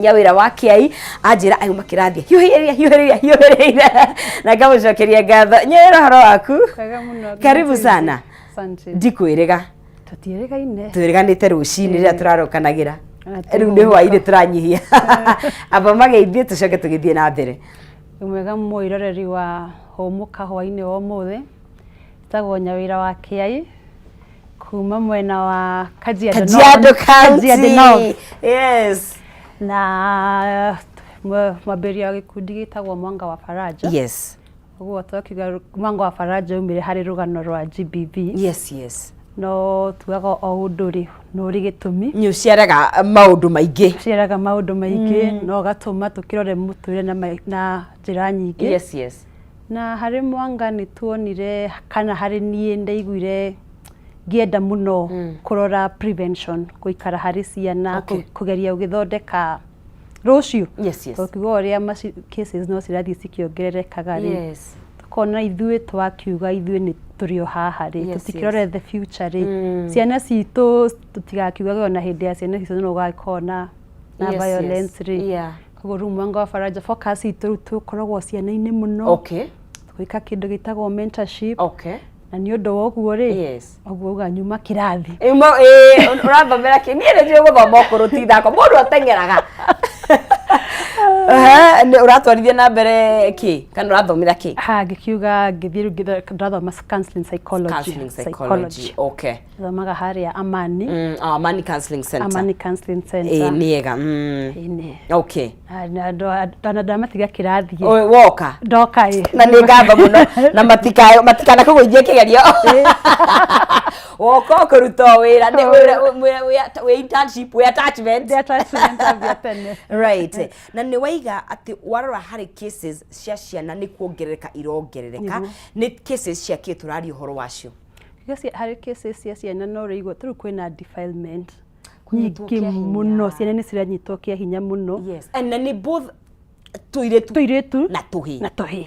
Nyawĩra wa Kĩai anjĩra auma kĩrathi hiũhĩrĩria hiũhĩrĩria hiũhĩrĩire na ngamũcokeria ngatho. Nyawĩra, ũhoro waku? Kwega mũno. Karibu sana. Asante. Ndikwĩrĩga. Tũtiĩrĩgaine. Twĩrĩganĩte rũcinĩ rĩrĩa tũrarokanagĩra. Na rĩu nĩ hwainĩ tũranyihia, amba mageithie tũcoke tũgĩthiĩ na mbere. Wĩ mwega mwĩroreri wa Hũmũka hwainĩ wa ũmũthĩ. Njĩtagwo Nyawĩra wa Kĩai kuma mwena wa Kajiado North. Kajiado Kajiado North. County, yes. Na mwambĩrĩria wa gĩkundi gĩtagwo Mwanga wa Faraja. Ũguo twakiuga Mwanga wa Faraja umire harĩ rũgano rwa GBV. No tugaga o ũndũ rĩ nĩ ũrĩ gĩtũmi. Nĩ ũciaraga maũndũ maingĩ. Ũciaraga maũndũ maingĩ na ũgatũma tũkĩrore mũtũrĩre na njĩra nyingĩ. Na harĩ Mwanga nĩ tuonire kana harĩ niĩ ndaiguire ngĩenda mũno kũrora prevention, gũikara harĩ ciana, kũgeria gũgĩthondeka rũciũ. Tondũ kiuga ũrĩa cases no cirathiĩ cikĩongererekaga rĩ, tũkona ithuĩ twakiuga ithuĩ nĩ tũrĩ o haha rĩ, tũtikĩrore the future rĩ, ciana citũ tũtigakiugage ona hĩndĩ ya ciana citũ no gũgakorwo na violence rĩ. Koguo rĩu Mwanga wa Faraja focus itũ rĩu tũkoragwo ciana-inĩ mũno. Twĩka kĩndũ gĩtagwo mentorship. Na nĩ ũndũ wa ũguo rĩ, ũguo uga nyuma kĩrathi. Ũrathomera kĩ? Niĩ nĩ njũĩ gũthoma ũkũrũ ti ithako, mũndũ ateng'eraga. Ehe, ũratwarithia na mbere kĩ kana ũrathomera kĩ? Ha ngĩkiuga ngĩthiĩ rĩu ndathoma counseling psychology. Counseling psychology, okay. Thomaga harĩa Amani. Oh, Amani Counseling Center. Amani Counseling Center. Ĩĩ, nĩega. Ĩĩ. Na ndamatiga kĩrathi. Ũ, woka. Ndoka ĩ. Na nĩ ngatho mũno na matikanakũgũithie kĩgerio, woka ũkũruta o wĩra nĩ wĩra wĩ internship, wĩ attachment. Ndĩ attachment ambia tene. Right, na nĩ waiga atĩ warora harĩ cases cia ciana nĩ kuongerereka irongerereka, nĩ cases cia kĩ tũraria ũhoro wacio? Harĩ cases cia ciana no ũrĩigua tarĩu kwĩna defilement Kũnyitwo nyingĩ kĩa hinya. Mũno, ciana nĩ ciranyitwo kĩa hinya mũno. Yes, and na nĩ both tũirĩtu tũirĩtu na tũhĩ. Na tũhĩ.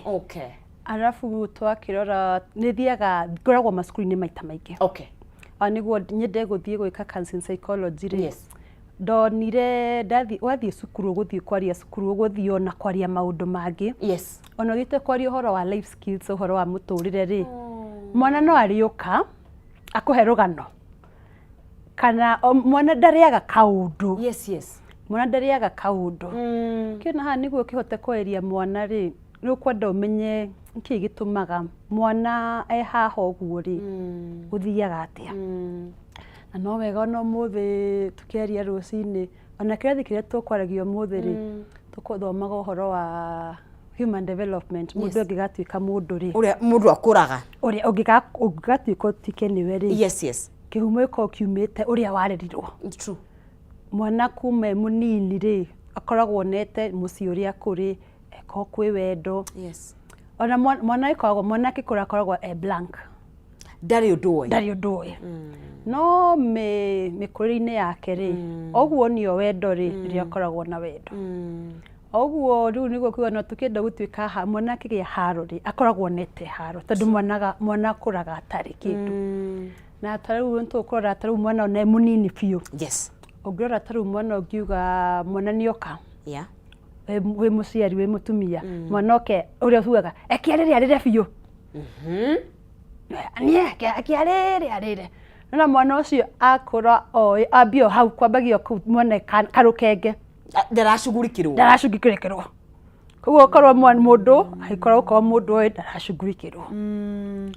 Arabu twakĩrora nĩ thiaga ngoragwo macukuru-inĩ maita maingĩ. O nĩguo nyende gũthiĩ gwĩka counseling psychology rĩ, ndonire ndathi wathiĩ cukuru ũgũthiĩ kwaria cukuru ũgũthiĩ ona kwaria maũndũ mangĩ, ona ũthiĩte kwaria ũhoro wa life skills, ũhoro wa mũtũrĩre rĩ, mwana no arĩũka akũhe rũgano kana o, mwana ndarĩaga kaũndũ. Mwana ndarĩaga kaũndũ. Kĩona haha nĩguo ũkĩhote kwarĩria mwana rĩ, nĩ ũkwenda ũmenye nĩkĩĩ gĩtũmaga mwana e haha ũguo rĩ, gũthiaga atĩa. Na no wega ona ũmũthĩ tũkĩaria rũcinĩ, ona kĩrathi kĩrĩa tũkwaragia ũmũthĩ rĩ, tũkũthomaga ũhoro wa human development, mũndũ angĩgatuĩka mũndũ rĩ, ũrĩa mũndũ akũraga, ũrĩa ũngĩgatuĩka ũtuĩke nĩwe rĩ, kĩhumo gĩkoragwo kiumĩte ũrĩa warerirwo. True. Mwana kuma e mũnini rĩ, akoragwo onete mũciĩ ũrĩa kũrĩ eko kwĩ wendo. Ona mwana ĩkoragwo mwana akĩkũra akoragwo e blank. Ndarĩ ũndũ oĩ. Ndarĩ ũndũ oĩ, no mĩkũrĩre-inĩ yake rĩ, ũguo nĩo wendo rĩ, nĩrĩo akoragwo na wendo. Ũguo rĩu nĩguo kuga no tũkĩenda gũtuĩka mwana akĩgĩa haro rĩ, akoragwo onete haro, tondũ mwana akũraga atarĩ kĩndũ. Na ta rĩu nĩ tũkũrora ta rĩu mwana ona e mũnini biũ, ũngĩrora ta rĩu mwana ũngiuga mwana nĩoka, wĩ mũciari, wĩ mũtumia, mwana oke ũrĩa tugaga eke arĩre arĩre biũ, niĩ eke arĩre arĩre, nona mwana ũcio akũra oĩ ambia o hau kwambagia kũu mwana karũkenge. Ndaracugurikĩrwo. Ndaracugurikĩrwo. Koguo okorwo mũndũ angĩkorwo okorwo mũndũ ũyũ ndaracugurikĩrwo,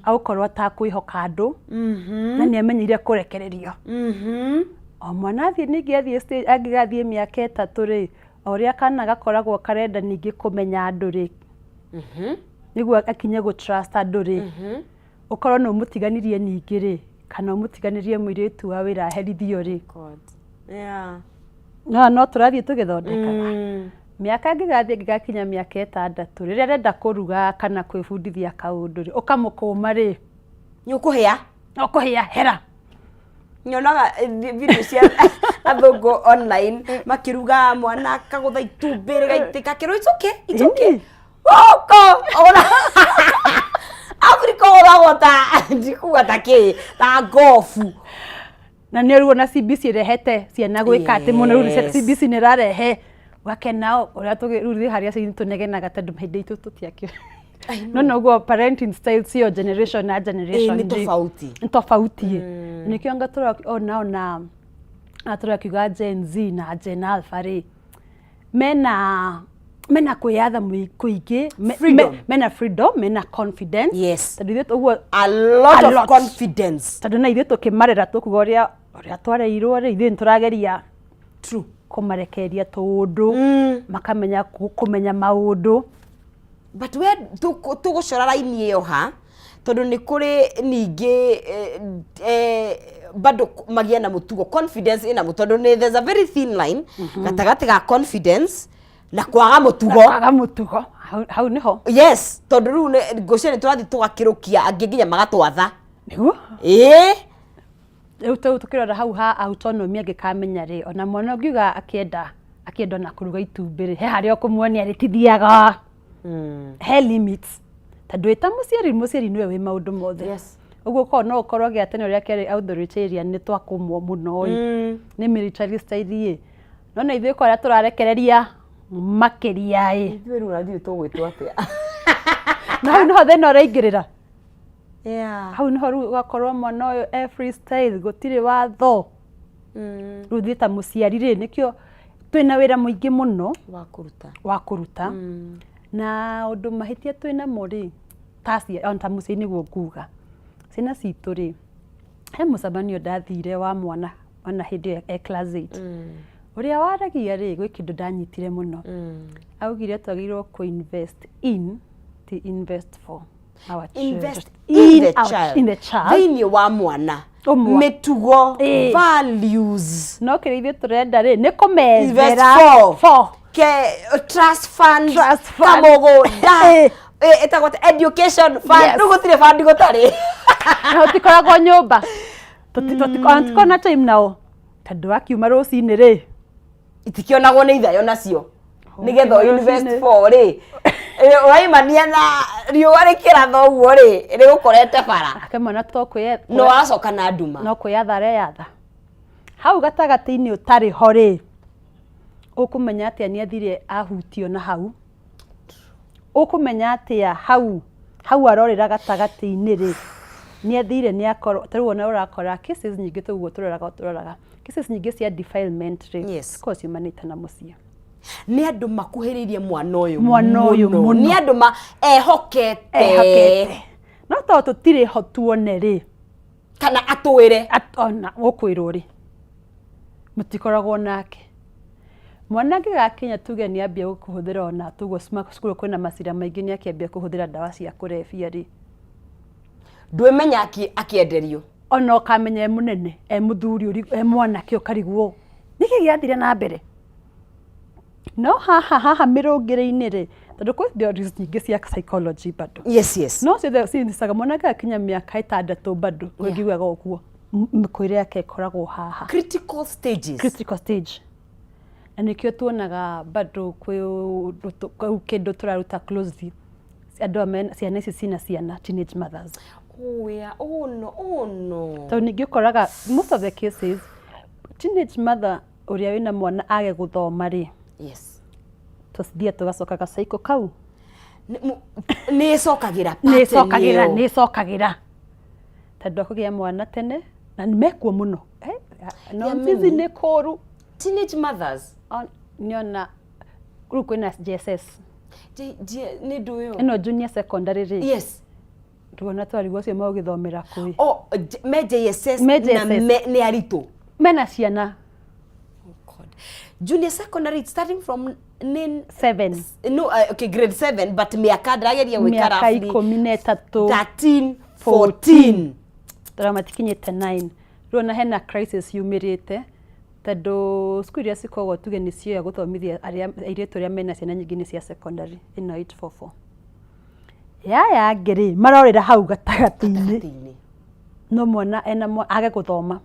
agũkorwo atakwĩhoka andũ na nĩ amenyeire kũrekererio. O mwana athiĩ ningĩ athiĩ stage angĩgathiĩ mĩaka 3 rĩ, o ũrĩa kana gakoragwo karenda ningĩ kũmenya andũ rĩ, nĩguo akinye gũ trust andũ rĩ, ũkorwo nĩ ũmũtiganirie ningĩ rĩ, kana ũmũtiganĩrie mũirĩtu wa wĩra aherithio rĩ. God. Yeah. No tũrathiĩ tũgĩthondekaga. Mĩaka ĩngĩgathiĩ ĩngĩgakinya mĩaka 6 rĩrĩa arenda kũruga kana kwĩbundithia kaũndũ rĩ, ũkamũkũma rĩ, nĩ ũkũhĩa. Ũkũhĩa hera. Nyonaga video cia athũngũ online makiruga, mwana akagũtha itumbĩ rĩgaitĩka, akĩrwo, "It's okay, it's okay." Gũkũ ona Afrika ũgũthagwo ta ndikuga ta kĩ ta ngobu. Na nĩ rĩu ona CBC ĩrehete ciana gwĩka atĩ mũno rĩu. CBC nĩ ĩrarehe Ũgakena ũrĩa rĩu ithuĩ harĩa aciari tũnegenaga tondũ hĩndĩ itũ tũtiakĩ no noguo parenting style cio generation na generation Ĩĩ, nĩ tofauti. Nĩ tofauti nĩkĩo anga ona ona tũrakiuga Gen Z na Gen Alpha rĩ, mena kwĩyatha kũingĩ, Freedom. mena freedom, mena confidence. Tondũ ithuĩ ũguo A lot A of lot. confidence. Tondũ na ithuĩ tũkĩmarera tũkuga ũrĩa twareirwo rĩ, ithuĩ nĩtũrageria kũmarekereria tũũndũ, makamenya kũmenya maũndũ. But we tũgũcora raini ĩyo ha, tondũ nĩ kũrĩ ningĩ bado magĩa na mũtugo confidence ĩna tondũ nĩ there's a very thin line gatagatĩ ga confidence na kwaga mũtugo. Kwaga mũtugo, hau nĩho. Yes, tondũ rĩu ngũcia nĩ tũrathiĩ tũgakĩrũkia angĩ nginya magatwatha. Nĩguo. Ĩĩ. Rĩu tũkĩrora hau ha autonomy angĩkamenya rĩ, ona mwana ũngiuga akĩenda ona kũruga itumbĩ rĩ, he harĩa ũkũmuonia rĩtithiaga. He limits. Tondũ wĩ ta mũciari, mũciari nĩwe wĩ maũndũ mothe. Ũguo korwo no ũkorwo gĩa tene ũrĩa kĩarĩ authoritarian nĩ twakũmwo mũno ĩ. Nĩ military style ĩ. No na ithuĩ korĩa tũrarekereria makĩria ĩ. Ithuĩ rĩu na tũgwĩtwo atĩa? Na hau nĩho thĩna ũraingĩrĩra. Yeah. Hau nĩho rĩu ũgakorwo mwana ũyũ e freestyle, gũtirĩ watho. Rĩu ithuĩ ta mũciari rĩ, nĩkĩo twĩna wĩra mũingĩ mũno wa kũruta. Wa kũruta. Na ũndũ mahĩtia twĩnamo rĩ, ta ona ta mũciĩ nĩguo nguga. Ciana citũ rĩ, he mũcemanio ndathire wa mwana ona hĩndĩ ĩyo e class 8. Ũrĩa waragia rĩ, gwĩ kĩndũ ndanyitire mũno. Augire twagĩrĩirwo kũ invest in, ti invest for our children. Invest in the child. In the child. Thĩinĩ wa mwana. Ũmwe. Mĩtugo, Ĩĩ. values. No kĩrĩa ithuĩ tũrenda rĩ, nĩ Invest kũmethera for. for. Ke trust fund, Trust fund. kamũgũnda. Ĩĩ. Ĩtagwo atĩa? Education fund. Yes. Rĩu gũtirĩ fund gũtarĩ. Na tũtikoragwo nyũmba. Tũtikoragwo na time nao. Tondũ akiuma rũcinĩ rĩ, Itikĩonagwo nĩ ithayo nacio nĩgetha Ũkiuma invest rũcinĩ. for rĩ, ũraimania na riũa rĩkĩratha ũguo rĩ, rĩgũkorete bara. Ake mwana to kwĩye No wacoka na nduma. No kwĩyatha areyatha. Hau gatagatĩ-inĩ ũtarĩ ho rĩ, ũkũmenya atĩa nĩ athire ahutio na hau? Ũkũmenya atĩa hau arorĩra gatagatĩ-inĩ rĩ, nĩ athire nĩ akorwo ta rĩu ona ũrakora cases nyingĩ tũguo tũroraga cases nyingĩ cia defilement rĩ, cikoragwo ciumanĩte na mũciĩ. Nĩ andũ makuhĩrĩirie mwana ũyũ. Mwana ũyũ mũno. Nĩ andũ ma ehokete. Ehokete. No tondũ tũtirĩ ho tuone rĩ, kana atwĩre. Ona ũkwĩrwo rĩ, mũtikoragwo nake. Mwana angĩgakinya tuge nĩ ambia kũhũthĩra ona tuguo cukuru kwĩna macira maingĩ nĩ akĩambia kũhũthĩra ndawa cia kũrebia rĩ, ndwĩmenya akĩenderio. Ona ũkamenya e mũnene, e mũthuri, e mwanake, ũkarigwo nĩkĩ gĩathire na mbere. No haha mĩrũngĩrĩ-inĩ rĩ, tondũ kwĩ theories nyingĩ cia psychology bado. Yes. No ciothe cindicaga mwana akinya mĩaka 6 bado ũngiugaga ũguo mĩkũrĩre yake ĩkoragwo haha. Critical stages. Critical stage. Na nĩkĩo tuonaga bado kwĩ kĩndũ tũraruta closely andũ aya ciana ici cina ciana, teenage mothers. Oh yeah, oh no, oh no. Tondũ ningĩ ũkoraga most of the cases teenage mother ũrĩa wĩna mwana age gũthoma rĩ, tũthiĩ tũgacoka gacaiko kau. Nĩ ĩcokagĩra. Nĩ ĩcokagĩra, nĩ ĩcokagĩra. Tondũ akũgĩa mwana tene na nĩ mekuo mũno. No mbizi nĩ kũru. Teenage mothers. Nĩona rĩu kwĩna JSS. Nĩ ndũ ĩyo? Ĩno junior secondary rĩ. Yes. Tuona twarigwo acio magũgĩthomera kũĩ. Oh, me JSS Me na JSS. nĩ aritũ. Mena ciana. Oh God. Junior secondary it's starting from nin 7. No, okay, grade 7, but mĩaka ndĩrageria gwĩka Mĩaka roughly 13. 13, 14. Tondũ matikinyĩte 9. Rĩu ona hena crisis yumĩrĩte tondũ cukuru iria cikoragwo tuge nĩ cioya gũthomithia arĩa airĩtu arĩa mena ciana nyingĩ nĩ cia secondary ĩno 844. Yaya angĩ rĩ, marorĩra hau gatagatĩ-inĩ. Gatagatĩ-inĩ. No mwana ena age gũthoma.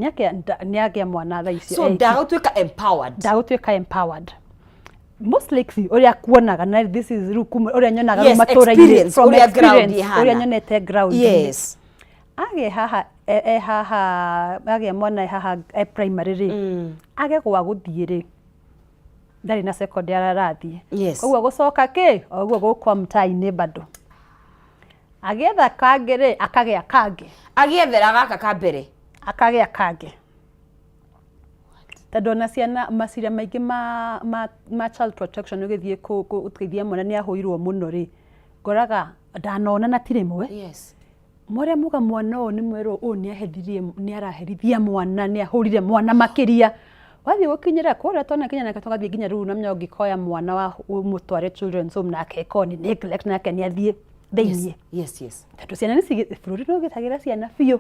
Nĩagĩa mwana thaa ici. So ndagũtuĩka empowered. Ndagũtuĩka empowered. Most likely ũrĩa kuonaga na this is rĩu kuma ũrĩa nyonaga rĩu Yes, matũũra-inĩ, experience, from ũrĩa ground experience, ĩhana. ũrĩa nyonete ground. Yes. Agĩa haha, e haha, agĩa mwana e haha e primary rĩ, age gwa gũthiĩ rĩ, Ndarĩ na secondary arathiĩ. Yes. Koguo gũcoka kĩ o ũguo gũkwa mtaa-inĩ bado. Agĩetha kangĩ rĩ, akagĩa kangĩ. Agĩethera gaka ka mbere. Akagĩa kangĩ. Tondũ ona ciana macira maingĩ ma, ma, ma child protection ũgĩthiĩ gũteithia mwana nĩ ahũirwo mũno rĩ, ngoraga ndanona na ti rĩmwe. Yes. Mwarĩa muga mwana ũyũ nĩ mwerwo ũyũ nĩ aherithirie, nĩ araherithia mwana, nĩ ahũrire mwana makĩria. Wathiĩ gũkinyĩra kũrĩa twanakinya nake tũgathiĩ nginya rĩu na ũngĩkoya mwana wa ũmũtware children's home nake ĩkorwo nĩ neglect nake nĩ athiĩ thĩiniĩ. Yes. Tondũ ciana nĩ bũrũri nĩ ũgitagĩra ciana biũ.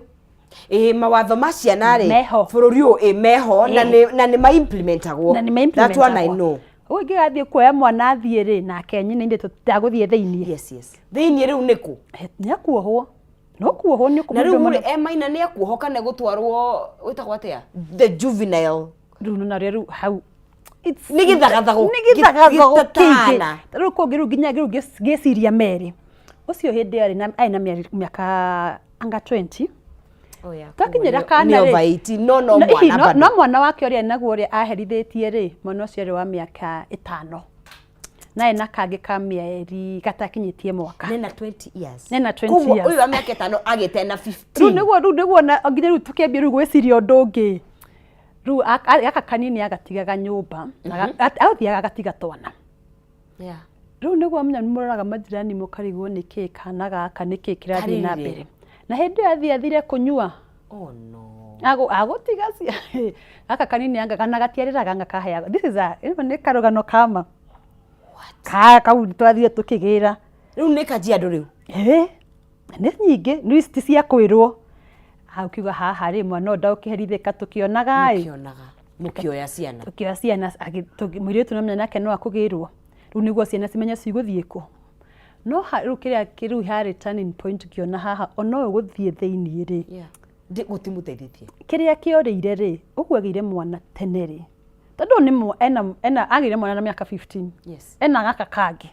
Ĩĩ, mawatho ma ciana rĩ, Meho. Bũrũri ũyũ ĩ meho na nĩ na nĩ ma implementagwo. Na nĩ That one I ma-implementagwo. know. Ũguo ingĩgathiĩ kuoya mwana athiĩ rĩ, nake nyina ithuĩ tũtagũthiĩ thĩiniĩ. Yes. Thĩiniĩ rĩu nĩ kũ? Nĩ akuohwo. No kuohwo nĩ Na rĩu rĩ, e maina nĩ ekuohwo kana egũtwarwo wĩtagwo atĩa? The juvenile. Rĩu nĩ rĩu hau. Nĩ gĩthagathago Nĩ gĩthagathago kĩingĩ. gĩtatana. Rĩu kũngĩ rĩu nginya rĩu ngĩciria merĩ. Ũcio hĩndĩ ĩyo arĩ na mĩaka anga 20. Oh yeah. Twakinyĩra Nĩ kana rĩ. over 18 no no No, ihi, mwana no, bado. no mwana wake ũrĩa naguo ũrĩa aherithĩtie rĩ, mwana ũcio arĩ wa mĩaka 5. Na ena kangĩ ka mĩeri gatakinyĩtie mwaka. Nena 20 years. Nena 20 Koguo years. ũyũ wa mĩaka 5 agĩte na Rĩu 15. nĩguo rĩu nĩguo na nginya rĩu tũkĩambia rĩu gwĩciria ũndũ ũngĩ. Rĩu gaka kanini agatigaga nyũmba, athiaga agatiga twana. Yeah. Rĩu nĩguo menya nĩmũroraga majirani mũkarigwo nĩkĩ kana gaka nĩkĩ kĩrathiĩ na Karĩrĩ. mbere. Na hĩndĩ ĩyo athiĩ athire kũnyua. Oh no. Agũtiga gaka kanini anga kana gatiarĩraga anga kaheagwo. This is a, ĩno nĩ karũgano kama. What? Ka kau twathire tũkĩgĩra. Rĩu nĩ Kajiado rĩu. Ĩĩ. Nĩ nyingĩ, nĩ ti cia kwĩrwo. Hau ũkiuga haha rĩ mwana ũyũ ndaũkĩherithĩka tũkĩonaga ĩ. Mũkĩonaga. Mũkĩoya ciana. Tũkĩoya ciana mũirĩtu no nake no akũgĩrwo. Rĩu nĩguo ciana cimenye cigũthiĩ kũ. No rĩu kĩrĩa rĩu harĩ turning point ngĩona haha ona ũyũ gũthiĩ thĩiniĩ rĩ. Yeah. Gũtimũteithĩtie. Kĩrĩa kĩorĩire rĩ, ũguo agĩire mwana tene rĩ. Tondũ nĩ ena agĩire mwana na mĩaka 15. Yes. Ena gaka kangĩ.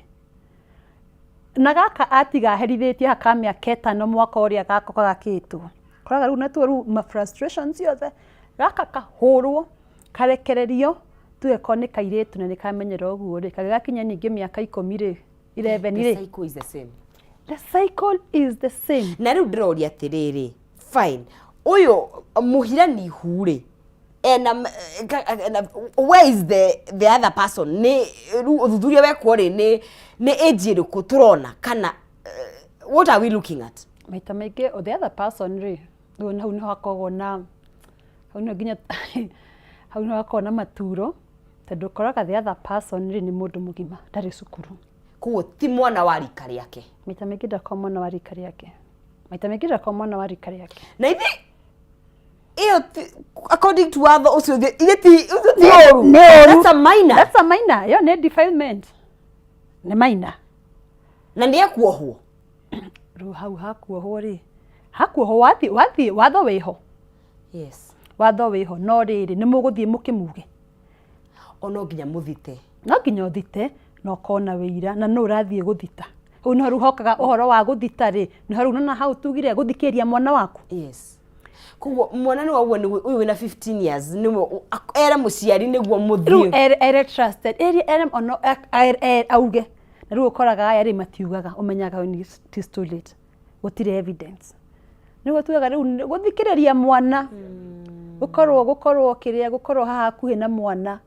Na gaka atiga aherithĩtie haka mĩaka 5 mwaka ũrĩa gako gagakĩtwo. Koraga rĩu natuo rĩu ma frustrations ciothe. Gaka kahũrwo, karekererio, tuge ko nĩ kairĩtu na nĩ kamenyera ũguo rĩ, kagĩgakinya ningĩ mĩaka 10 rĩ, 11 The rĩ. cycle is the same. The cycle is the same. Na rĩu ndĩroria atĩrĩrĩ, fine. Ũyũ mũhirani hu rĩ, ena where is the other person? Nĩ rĩu ũthuthuria wekwo rĩ, nĩ age ĩrĩkũ tũrona kana what are we looking at? Maita maingĩ the other person rĩ, rĩu hau nĩho hakoragwo na hau nĩho nginya hau nĩho hakoragwo na maturo, tondũ ũkoraga the other person rĩ nĩ mũndũ mũgima ndarĩ cukuru. Koguo ti mwana wa rika rĩake. Maita maingĩ ndakoragwo mwana wa rika rĩake. Maita maingĩ ndakoragwo mwana wa rika rĩake. Na ithi ĩyo according to watho ũcio ithe ti ũcio ti ũru. Nĩ ũru. That's a minor. That's a minor. Ĩyo nĩ defilement. Nĩ minor. Na nĩ ekuohwo. Rĩu hau hakuohwo rĩ, hakuohwo wathiĩ watho wĩho. Yes. Watho wĩho no rĩrĩ nĩ mũgũthiĩ mũkĩmuge. O no nginya mũthite. No nginya ũthite na ũkorwo na wĩira na nũ ũrathiĩ gũthita. Hau nĩho rĩu hokaga ũhoro wa gũthita rĩ, nĩho rĩu nona hau tugire gũthikĩrĩria mwana waku. Yes. Koguo mwana nĩ waguo nĩ ũyũ wĩna 15 years nĩwe ere mũciari nĩguo mũthiĩ. Rĩu ere trusted, ere ono auge. Na rĩu ũkoraga aya rĩ matiugaga, ũmenyaga when it is too late. Gũtirĩ evidence. Nĩguo tugaga rĩu gũthikĩrĩria mwana. Gũkorwo kĩrĩa, gũkorwo haha hakuhĩ na mwana.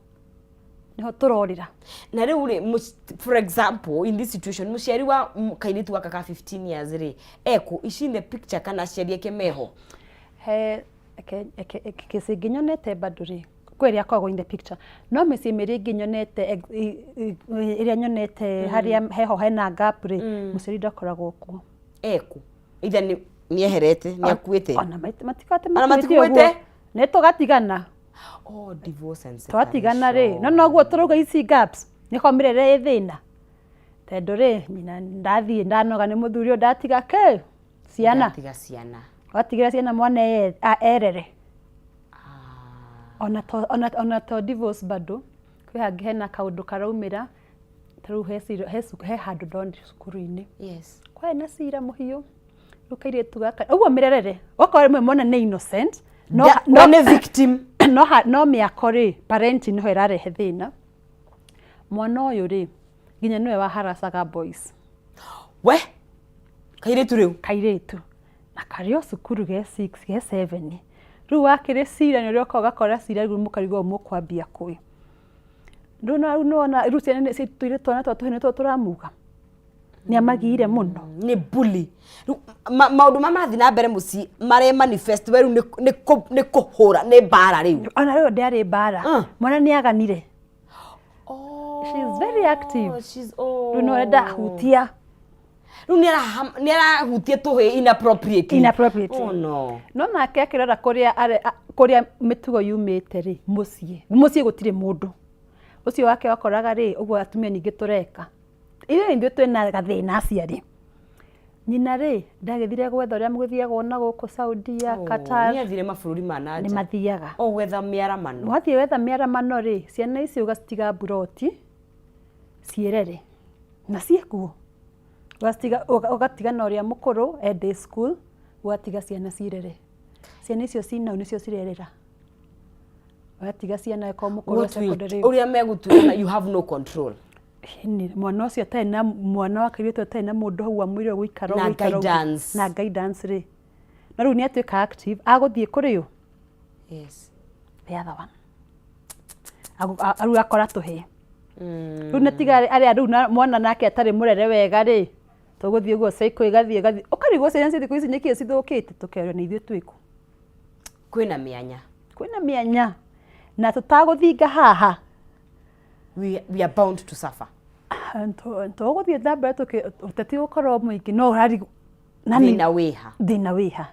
Nĩho tũrorĩra. Na rĩu rĩ, for example, in this situation, mũciari wa kairĩtu gaka ka 15 years rĩ, ekũ, is she in the picture kana aciari ake meho? He, kĩcĩ ĩngĩ nyonete bado rĩ, kwĩ ĩrĩa akoragwo in the picture. No mĩciĩ mĩrĩa ĩngĩ nyonete, ĩrĩa nyonete harĩa heho hena gap rĩ, mũciari ndakoragwo kuo. Ekũ? Either nĩ eherete, nĩ akuĩte. Ona matikũĩte Ona matikuĩte? ũguo. Nĩ tũgatigana. Oh, divorce and Twatigana rĩ, no noguo tũrauga ici gaps, nĩho mĩrere ĩ thĩna. Tondũ rĩ, nyina ndathiĩ ndanoga nĩ mũthuri ũyũ ndatiga kĩ? Ciana. Ndatiga ciana. Watigĩra ciana mwana erere. Ona to divorce bado, kwĩ hangĩ hena kaũndũ karaumĩra, ta rĩu he handũ ndonire cukuru-inĩ. Yes. Kwarĩ na cira mũhiũ. Rĩu kairĩtu gaka, ũguo mĩrerere, okorwo rĩmwe mwana nĩ innocent, no nĩ victim. No mĩako rĩ, parenting nĩho ĩrarehe thĩna. Mwana ũyũ rĩ, nginya nĩwe waharacaga boys. We kairĩtu rĩu. Kairĩtu na karĩ o cukuru ge 6 ge 7. Rĩu wakĩrĩ cira nĩ ũrĩoka ũgakora cira, rĩu mũkarigwo mũkwambia kũĩ. Rĩu no rĩu nĩwona rĩu ciana tũirĩtu, twana twa tũhĩĩ nĩtuo tũramuga nĩ amagiire mũno. Nĩ bully. Rĩu maũndũ ma marathiĩ na mbere mũciĩ mare manifest we rĩu nĩ kũhũra, nĩ mbara rĩu. Ona rĩu ndĩarĩ mbara. Mwana nĩ aganire. Oh, she is very active. She's, oh. Rĩu no ndahutia. Rĩu nĩ arahutia tũhĩĩ inappropriately. Inappropriately. Oh no. No nake akĩrora kũrĩa kũrĩa mĩtugo yumĩte rĩ, mũciĩ gũtirĩ mũndũ ũcio wake wakoraga rĩ, ũguo atumia ningĩ tũreka ithuĩ ithuĩ twĩna gathĩna aciari. Nyina rĩ, ndagĩthire gwetha ũrĩa mũgĩthiagwo na gũkũ Saudia. Oh, Qatar. Nĩ athire mabũrũri ma na nĩ nja. Mathiaga. O gwetha mĩaramano. Wathiĩ wetha mĩaramano rĩ, ciana icio ũgacitiga mburoti ciĩrere na ciĩkuo, ũgacitiga ũgatiga na ũrĩa mũkũrũ e day school, ũgatiga ciana ciĩrere. Ciana icio cinau nĩcio cirerera, ũgatiga ciana ĩkorwo mũkũrũ What will secondary. Ũrĩa megũtuĩka na you have no control. Ĩni, mwana ũcio atarĩ na mwana wa kairĩtu atarĩ na mũndũ hau amwĩre gũikara Na ũguo, ikara ũguo. guidance. Na guidance rĩ, na rĩu nĩ atuĩka active, agũthiĩ kũrĩ ũ? The other one. Rĩu akora tũhĩĩ. Rĩu nĩ tiga arĩa rĩu na mwana nake atarĩ mũrere wega rĩ, tũgũthiĩ ũguo cycle ĩgathiĩ ĩgathiĩ, ũkarigwo ciana cia thikũ ici nĩkĩĩ cithũkĩte, tũkerwo nĩ ithuĩ twĩkũ. Kwĩna mĩanya. Kwĩna mĩanya na tũtagũthinga haha. We are bound to suffer. Tũgũthiĩ na mbere ũteti gũkorwo mũingĩ no ũrarigwo na thĩna wĩha. Thĩna wĩha.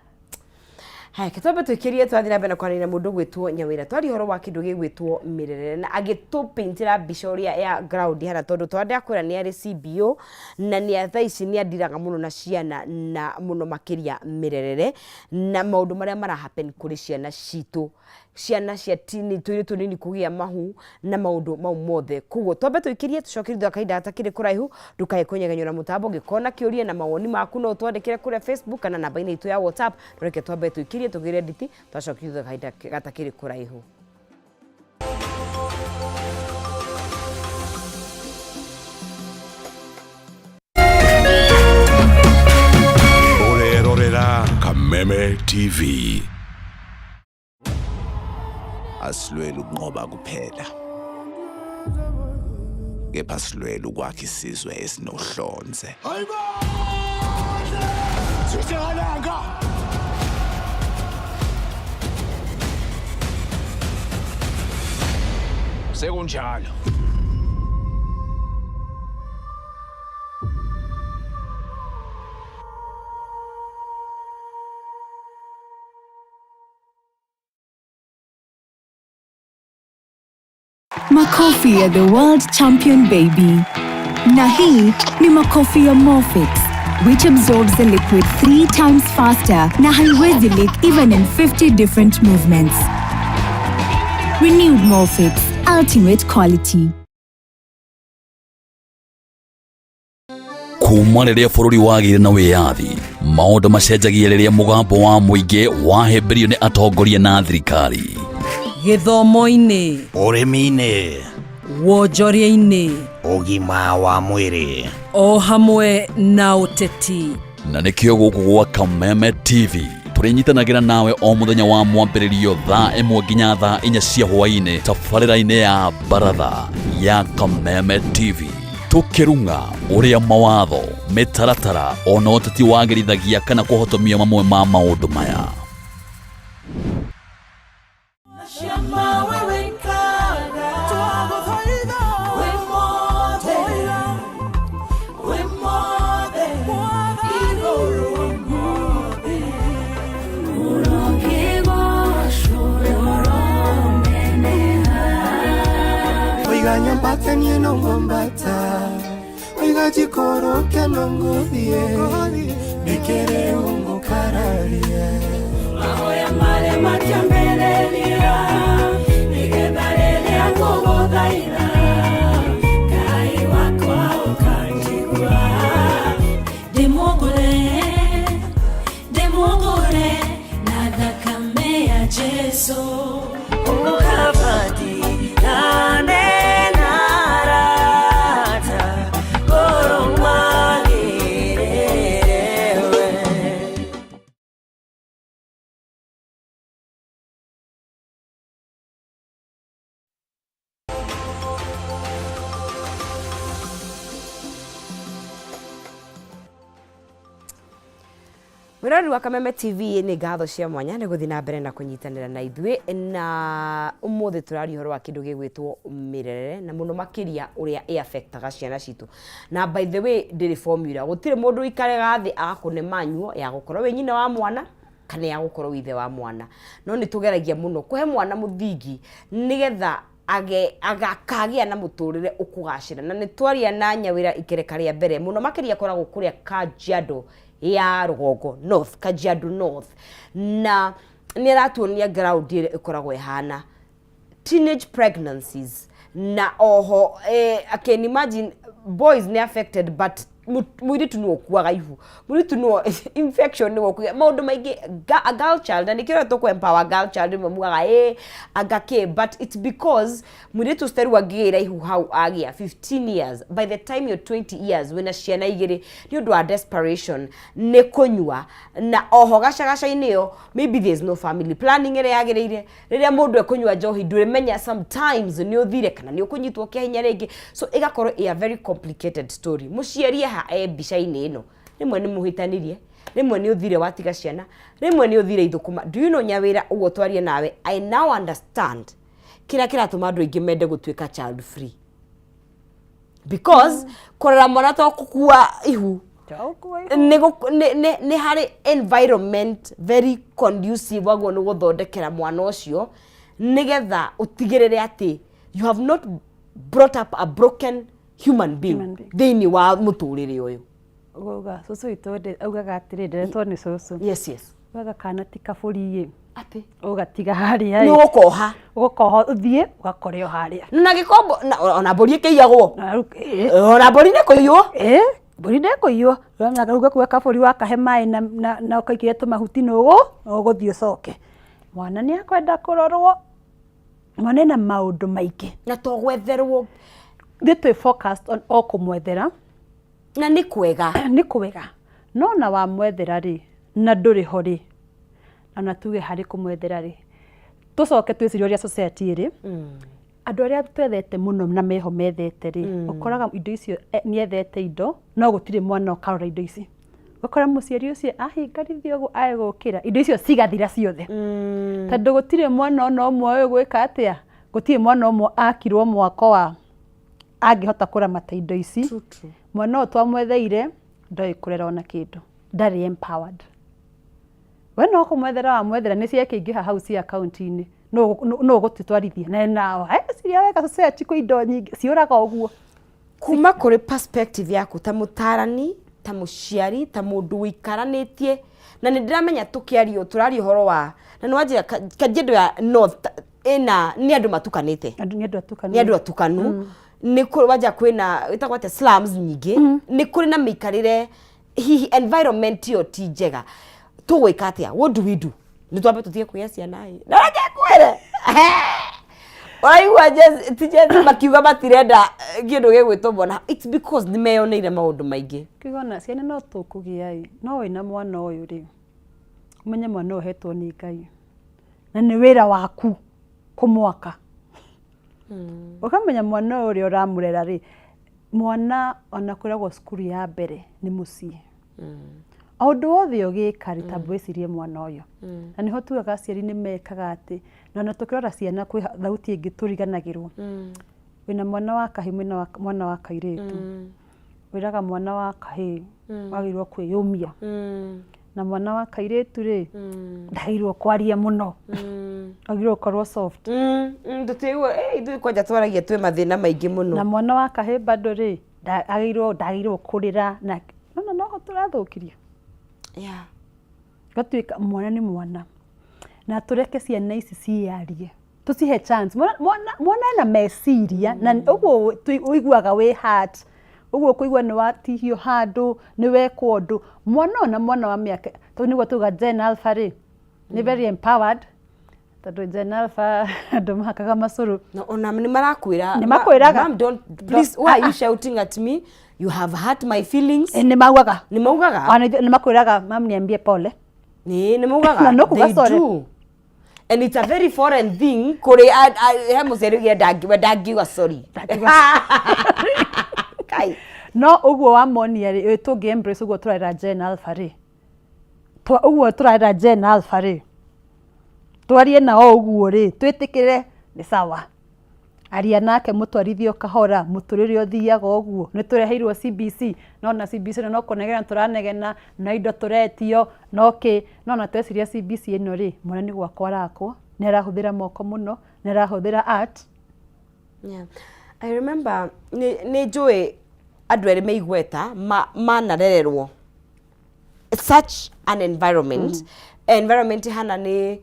Haya, ke twambe twĩkĩrie, twathiĩ na mbere na kwaranĩria na mũndũ ũgwĩtwo Nyawĩra, twaria ũhoro wa kĩndũ gĩgwĩtwo mĩrerere na agĩtũpaintĩra mbica ũrĩa ya ground hana, tondũ twandakwĩra nĩ arĩ CBO na nĩ thaa ici nĩ andiraga mũno na ciana na mũno makĩria mĩrerere na maũndũ marĩa mara happen kũrĩ ciana citũ, ciana cia tini, tũirĩtu tũnini kũgĩa mahu na maũndũ mau mothe. Koguo twambe tũikĩrie, tũcoke thutha wa kahinda gatakĩrĩ kũraihu. Ndũkae kũnyegenyũra mũtambo. Ũngĩkorwo na kĩũria na mawoni maku, no ũtwandĩkĩre kũrĩa Facebook kana namba-inĩ itũ ya WhatsApp. No reke twambe tũikĩrie, tũgĩre nditi, twacokia thutha wa kahinda gatakĩrĩ kũraihu. Ũrerorera Kameme TV. Asilweli ukunqoba kuphela, kepha silwela ukwakha isizwe esinohlonze. Hayibo! Sishangalanga! Sekunjalo. Makofi ya the world champion baby. Na hii ni makofi ya Molfix, which absorbs the liquid three times faster na haiwezi leak even in 50 different movements. Renewed Molfix, ultimate quality. Kuma rĩrĩa bũrũri wagĩire na wĩyathi, maũndũ macenjagia rĩrĩa mũgambo wa mũingĩ wahĩmbĩrio nĩ atongoria na thirikari. Gĩthomo-inĩ, ũrĩmi-inĩ, wonjoria-inĩ, ũgima wa mwĩrĩ, o hamwe na ũteti. Na nĩkĩo gũkũ gwa Kameme TV tũrĩnyitanagĩra nawe o mũthenya wa mwambĩrĩrio thaa 1 nginya thaa 4 cia hwaĩ-inĩ tabarĩra-inĩ ya Baratha ya Kameme TV, tũkĩrung'a ũrĩa mawatho, mĩtaratara ona ũteti wagĩrithagia kana kũhotomia mamwe ma maũndũ maya. Shama wewe nkaga we mothe, we mothe igũrũ mothe. Oiga nyambate niĩ no ngwambata, oiga njikũrũke no ngũthiĩ, nĩkĩrĩ ũngũkararia? Mahoya marĩa matiambĩrĩria nĩgetha rĩrĩa ngũgũthaitha Ngai wakwa ũkanjigua. Ndĩmũgũre, ndĩmũgũre na thakame ya Jesu. Ukabati nane nara. Mwĩroreri wa Kameme TV, nĩ ngatho cia mwanya nĩ gũthiĩ na mbere na kũnyitanĩra na ithuĩ. Na ũmũthĩ tũraria ũhoro wa kĩndũ gĩgwĩtwo mĩrerere, na mũno makĩria ũrĩa ĩ affectaga ciana citũ. Na by the way, ndĩrĩ formula, gũtirĩ mũndũ ũikaraga thĩ agakũne manual ya gũkorwo wĩ nyina wa mwana kana ya gũkorwo wĩ ithe wa mwana, no nĩ tũgeragia mũno kũhe mwana mũthingi nĩgetha age agakagĩa na mũtũrĩre ũkũgacĩra. Na nĩ twaria na Nyawĩra ikereka rĩa mbere, mũno makĩria akoragwo kũrĩa Kajiado ya rũgongo North, Kajiado North, na nĩ aratuonia ground ĩrĩa ĩkoragwo ĩhana teenage pregnancies. Na oho I can imagine boys nĩ affected, but mũirĩtu nĩwe ũkuaga ihu, mũirĩtu nĩwe infection, nĩwe ũkũgĩa maũndũ maingĩ. A girl child, na nĩkĩo tũkũ empower girl child. Rĩmwe mugaga ĩ anga kĩ, but it's because mũirĩtu ũcio rĩu angĩgĩra ihu hau agĩa 15 years, by the time you're 20 years wĩna ciana igĩrĩ nĩ ũndũ wa desperation nĩ kũnyua. Na oho gacagaca-inĩ ĩyo, maybe there's no family planning ĩrĩa yagĩrĩire. Rĩrĩa mũndũ ekũnyua njohi, ndũrĩmenya sometimes nĩ ũthire kana nĩ ũkũnyitwo kĩa hinya rĩngĩ, so ĩgakorwo ĩ a very complicated story. Mũciari haha e mbica-inĩ ĩno, rĩmwe nĩ mũhĩtanirie, rĩmwe nĩ ũthire watiga ciana, rĩmwe nĩ ũthire ithũkũma. Do you know, Nyawĩra, ũguo twarie nawe, I now understand kĩrĩa kĩratũma andũ aingĩ mende gũtuĩka child free, because kũrera mwana to kũkua ihu. Nĩ harĩ environment very conducive waguo nĩ gũthondekera mwana ũcio, nĩgetha ũtigĩrĩre atĩ you have not brought up a broken human being Human being. thĩinĩ wa mũtũrĩre ũyũ. Ũgauga cũcũ witũ augaga atĩrĩ, nderetwo nĩ cũcũ. Augaga kana ti kabũri ĩ. Atĩ ũgatiga harĩa. Nĩ ũkoha. Ũgũkoha ũthiĩ ũgakore o harĩa. Na gĩkombo ona mbũri ĩkĩiyagwo. Na rĩu, ĩ. Ona mbũri nĩ kũiywo. Ĩ, mbũri ndĩkũiywo. Ũramenya rĩu ũgakua kabũri wakahe maĩ na ũkaikĩria tũmahuti, nũgũ ũgũthiĩ ũcoke. Mwana nĩ akwenda kũrorwo, mwana ena maũndũ maingĩ. Na to gwetherwo. Nĩ twĩ focused on o kũmwethera. Na nĩ kwega. Nĩ kwega, no na wamwethera rĩ, na ndũrĩ ho rĩ, ona tuge harĩ kũmwethera rĩ, tũcoke twĩcirie ũrĩa society ĩrĩ. Andũ arĩa twethete mũno na meho methete rĩ, ũkoraga indo icio, nĩ ethete indo, no gũtirĩ mwana ũkarora indo ici. Ũgakora mũciari ũcio ahingarithia ũguo, age gũkĩra, indo icio cigathira ciothe, tondũ gũtirĩ mwana ona ũmwe ũĩ gwĩka atĩa, gũtirĩ mwana ũmwe akirwo mwako wa angĩhota kũramata indo ici. Mwana ũyũ twamwetheire ndoĩ kũrera ona kĩndũ, ndarĩ empowered. We no kũmwethera wamwethera, nĩ ciakĩingĩha hau ci akaunti-inĩ, no ũgũtitwarithia na na ciria wega. Society kwĩ indo nyingĩ ciũraga ũguo. Kuma kũrĩ perspective yaku ta mũtarani, ta mũciari, ta mũndũ ũikaranĩtie, na nĩ ndĩramenya tũkĩario tũraria ũhoro wa na nĩ wanjĩra Kajiado ya North ĩna nĩ andũ matukanĩte. Andũ nĩ andũ atukanu. Nĩ andũ atukanu. Nĩ kũrĩ wanja kwĩna ĩtagwo atĩa, slums nyingĩ, nĩ kũrĩ na mĩikarĩre, hihi environment ĩyo ti njega. Tũgwĩka atĩa? What do we do? Nĩ twambe tũtige kũgĩa ciana ĩ? Na reke ngwĩre, ũraigua ti Gen Z makiuga matirenda kĩndũ gĩgwĩtwo mwana, it's because nĩ meyoneire maũndũ maingĩ. Kĩgona ciana no tũkũgĩa ĩ, no wĩna mwana ũyũ rĩ, ũmenye mwana ũyũ ũhetwo nĩ Ngai na nĩ wĩra waku kũmwaka. Ũkamenya mwana ũyũ ũrĩa ũramũrera rĩ, mwana ona kwĩragwo cukuru ya mbere nĩ mũciĩ. O ũndũ wothe ũgĩka rĩ, tamba wĩcirie mwana ũyũ. Na nĩho tugaga aciari nĩ mekaga atĩ, na ona tũkĩrora ciana kwĩ thauti ĩngĩ tũriganagĩrwo. Wĩna mwana wa kahĩĩ, mwĩna mwana wa kairĩtu, wĩraga mwana wa kahĩĩ wagĩrĩirwo kwĩyũmia, na mwana wa kairĩtu rĩ, ndagĩrĩirwo kwaria mũno, agĩrĩirwo gũkorwo soft. Tũtigua ithuĩ kwanja twaragia twĩ mathĩna maingĩ mũno. Na mwana wa kahĩĩ bado rĩ, agĩrĩirwo ndagĩrĩirwo kũrĩra, na nona noho tũrathũkirie. Gatuĩka mwana nĩ mwana, na tũreke ciana ici ciyarie, tũcihe chance. Mwana ena meciria, na ũguo ũiguaga wĩ hurt, ũguo ũkũigua nĩ watihio handũ, nĩ wekwo ũndũ, mwana ũyũ na mwana wa mĩaka, tondũ nĩguo tuga Gen Alpha rĩ, nĩ very empowered, tondũ Gen Alpha andũ mahakaga macũrũ. Na ona nĩ marakwĩra. Nĩ makwĩraga. "Ma'am, don't, please, why are you shouting at me? You have hurt my feelings." Nĩ maugaga. Nĩ maugaga. Ona nĩ makwĩraga, "Mam, niambie pole." Nĩ maugaga. Na no kuga They sorry. do. And it's a very foreign thing kũrĩ he mũciari ũngĩ we ndangiuga sorry. Kai. No ũguo wamonia rĩ, tũngĩ embrace ũguo tũrera Gen Alpha rĩ, Ũguo tũrarera Gen Alpha rĩ, twarie nao ũguo rĩ, twĩtĩkĩre nĩ sawa. Aria nake mũtwarithie o kahora, mũtũrĩre ũthiaga ũguo, nĩ tũreheirwo CBC, no na CBC ĩno no kũnegena tũranegena, no indo tũretio, no kĩ, no ona tweciria CBC ĩno rĩ, mwana nĩ gwakwo arakwo, nĩ arahũthĩra moko mũno, nĩ arahũthĩra art. Yeah. I remember nĩ njũĩ andũ erĩ me igweta manarererwo such an environment. Environment hana nĩ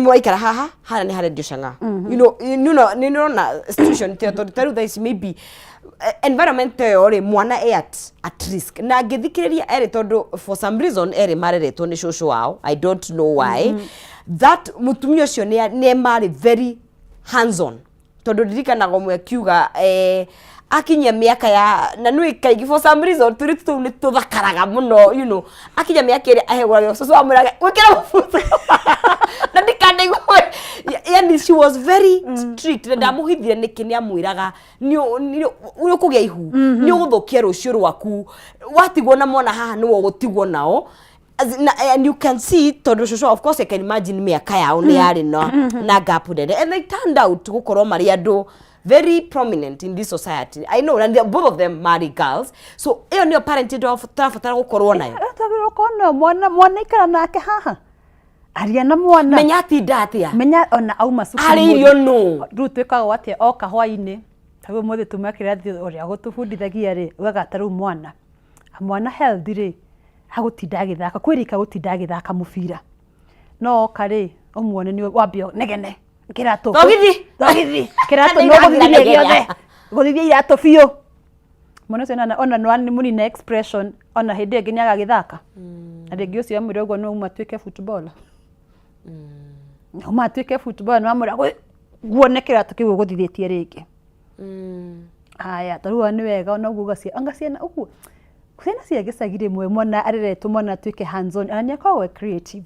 mwaikara haha hana nĩ harendio cang'a. You know nĩ ndĩrona situation ta ĩyo tondũ ta rĩu thaa ici maybe environment ta ĩyo rĩ, mwana e at risk na ngĩthikĩrĩria erĩ tondũ for some reason erĩ mareretwo nĩ cũcũ wao. I don't know why that mũtumia ũcio nĩ marĩ very hands on, tondũ ndirikanaga ũmwe akiuga akinyia mĩaka ya na nĩ kaingĩ for some reason tũirĩtu tũu nĩ tũthakaraga mũno, akinyia mĩaka ĩrĩa ahegũragĩrwo, cũcũ amwĩraga gwĩkĩra mũbuto na ndikanaigua. Yani she was very strict na ndamũhithire nĩkĩ, nĩ amwĩraga nĩ ũkũgĩa ihu, nĩ ũgũthũkia rũciũ rwaku, watigwo na mwana haha nĩwe ũgũtigwo nao. And you can see tondũ cũcũ, of course I can imagine mĩaka yao nĩ yarĩ na gap nene, and they turned out gũkorwo marĩ andũ very prominent in this society. I know, and both of them marry girls, so ĩyo nĩyo parenting tũrabatara gũkorwo nayo. Twagĩrĩirwo gũkorwo nayo. Mwana ikara nake haha, aria na mwana. Menya atinda atĩa. Menya ona auma cukuru. Arĩirio nũ. Rĩu twĩkaga atĩa? Oka hwainĩ, ta rĩu ũmũthĩ tuma kĩrathi, ũrĩa gũtũbundithagia rĩ, ugaga ta rĩu mwana healthy rĩ, agũtinda agĩthaka kwĩrika, gũtinda agĩthaka mũbira, no oka rĩ, ũmuone nĩ wambia negene kĩratũ. Thogithi! Thogithi, kĩratũ. Nĩ no gũthithia irathiĩ. Gĩothe gũthithia iratũ biũ. Mwana ũcio ona nĩ mũnine expression, ona hĩndĩ ĩngĩ nĩ agagĩthaka na rĩngĩ ũcio amwĩra ũguo, no uma atuĩke footballer, uma atuĩke footballer, nĩ wamwĩra guone kĩratũ kĩu ũgũthithĩtie rĩngĩ. Haya, ta rĩu nĩ wega ona ũguo anga ciana ũguo, ciana cia gĩcagi rĩmwe mwana areretwo, mwana atuĩke hands on, ona nĩ akoragwo e creative,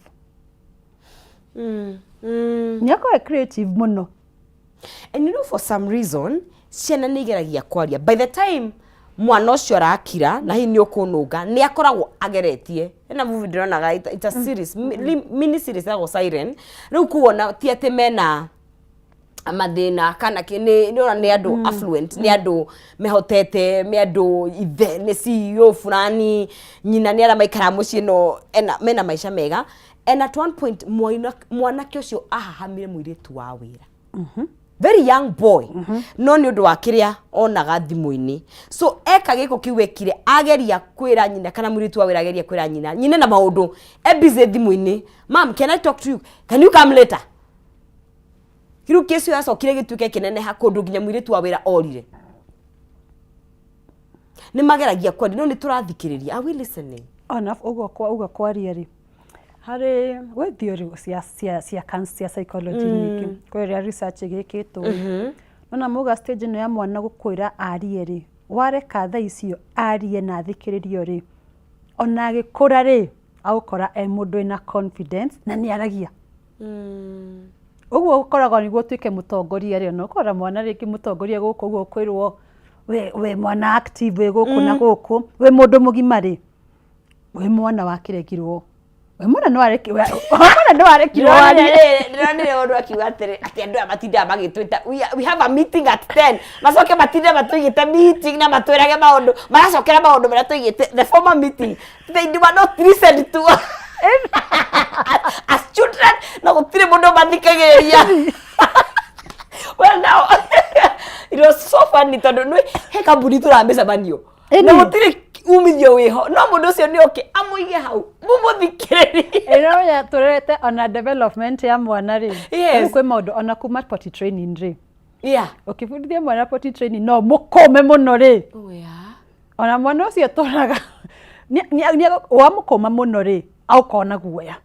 nĩ akoragwo e creative mũno. And for some reason ciana nĩ igeragia kwaria. By the time mwana ũcio arakira na hihi nĩ ũkũnũnga, nĩ akoragwo ageretie. Ena movie ndĩronaga, it's a series, mini series ĩtagwo Siren. Rĩu kuona ti atĩ mena mathĩna kana kĩ, nĩ ona nĩ andũ affluent, nĩ andũ mehotete, nĩ andũ ithe nĩ CEO fulani, nyina nĩ arĩa maikaraga mũciĩ, no ena mena maica mega. And at one point mwanake ũcio ahahamire mũirĩtu wa wĩra, very young boy, no nĩ ũndũ wa kĩrĩa onaga thimũ-inĩ. So eka gĩko kĩu ekire, ageria kwĩra nyina kana mũirĩtu wa wĩra ageria kwĩra nyina, nyina na maũndũ e busy thimũ-inĩ, "Mam, can I talk to you? Can you come later?" Rĩu kĩci yacokire gĩtuĩke kĩneneha kũndũ nginya mũirĩtu wa wĩra orire. Nĩ mageragia kwaria, no nĩ tũrathikĩrĩria? Are we listening? Ona ũguo kwa uga kwaria rĩ, harĩ gwĩ theory cia psychology nyingĩ, kwĩ ĩrĩa research ĩgĩkĩtwo rĩ, nona muga stage ĩno ya mwana gũkwĩra arie rĩ, wareka thaa icio arie na athikĩrĩrio rĩ, ona agĩkũra rĩ, agũkora e mũndũ wĩna confidence na nĩ aragia. Ũguo ũkoragwo nĩguo ũtuĩke mũtongoria rĩ, ona ũkora mwana rĩngĩ mũtongoria gũkũ ũguo ũkwĩrwo we mwana active wĩ gũkũ na gũkũ, wĩ mũndũ mũgima rĩ, wĩ mwana wakĩregirwo, we mwana nĩ mwana nĩ warekirwo warie. Ndĩronire mũndũ akiuga atĩrĩ, atĩ andũ aya matindaga magĩtwĩta, we have a meeting at 10, macoke matinde matũigĩte meeting na matwĩrage maũndũ maracokera maũndũ marĩa tũigĩte the former meeting. They were not listened to as children, na gũtirĩ mũndũ mathikagĩrĩria. Well, now it was so funny tondũ nĩ he kambuni tũramĩcemanio na gũtirĩ umithio wĩho, no mũndũ ũcio nĩ oke amũige hau mũmũthikĩrĩrie. Ĩrĩa tũrerete ona development ya mwana rĩ, rĩu kwĩ maũndũ ona kuma potty training rĩ, ũkĩbundithia mwana potty training no mũkũme mũno rĩ, Oh, yeah. ona mwana ũcio tũraga wamũkũma mũno rĩ, agũkorwo guoya.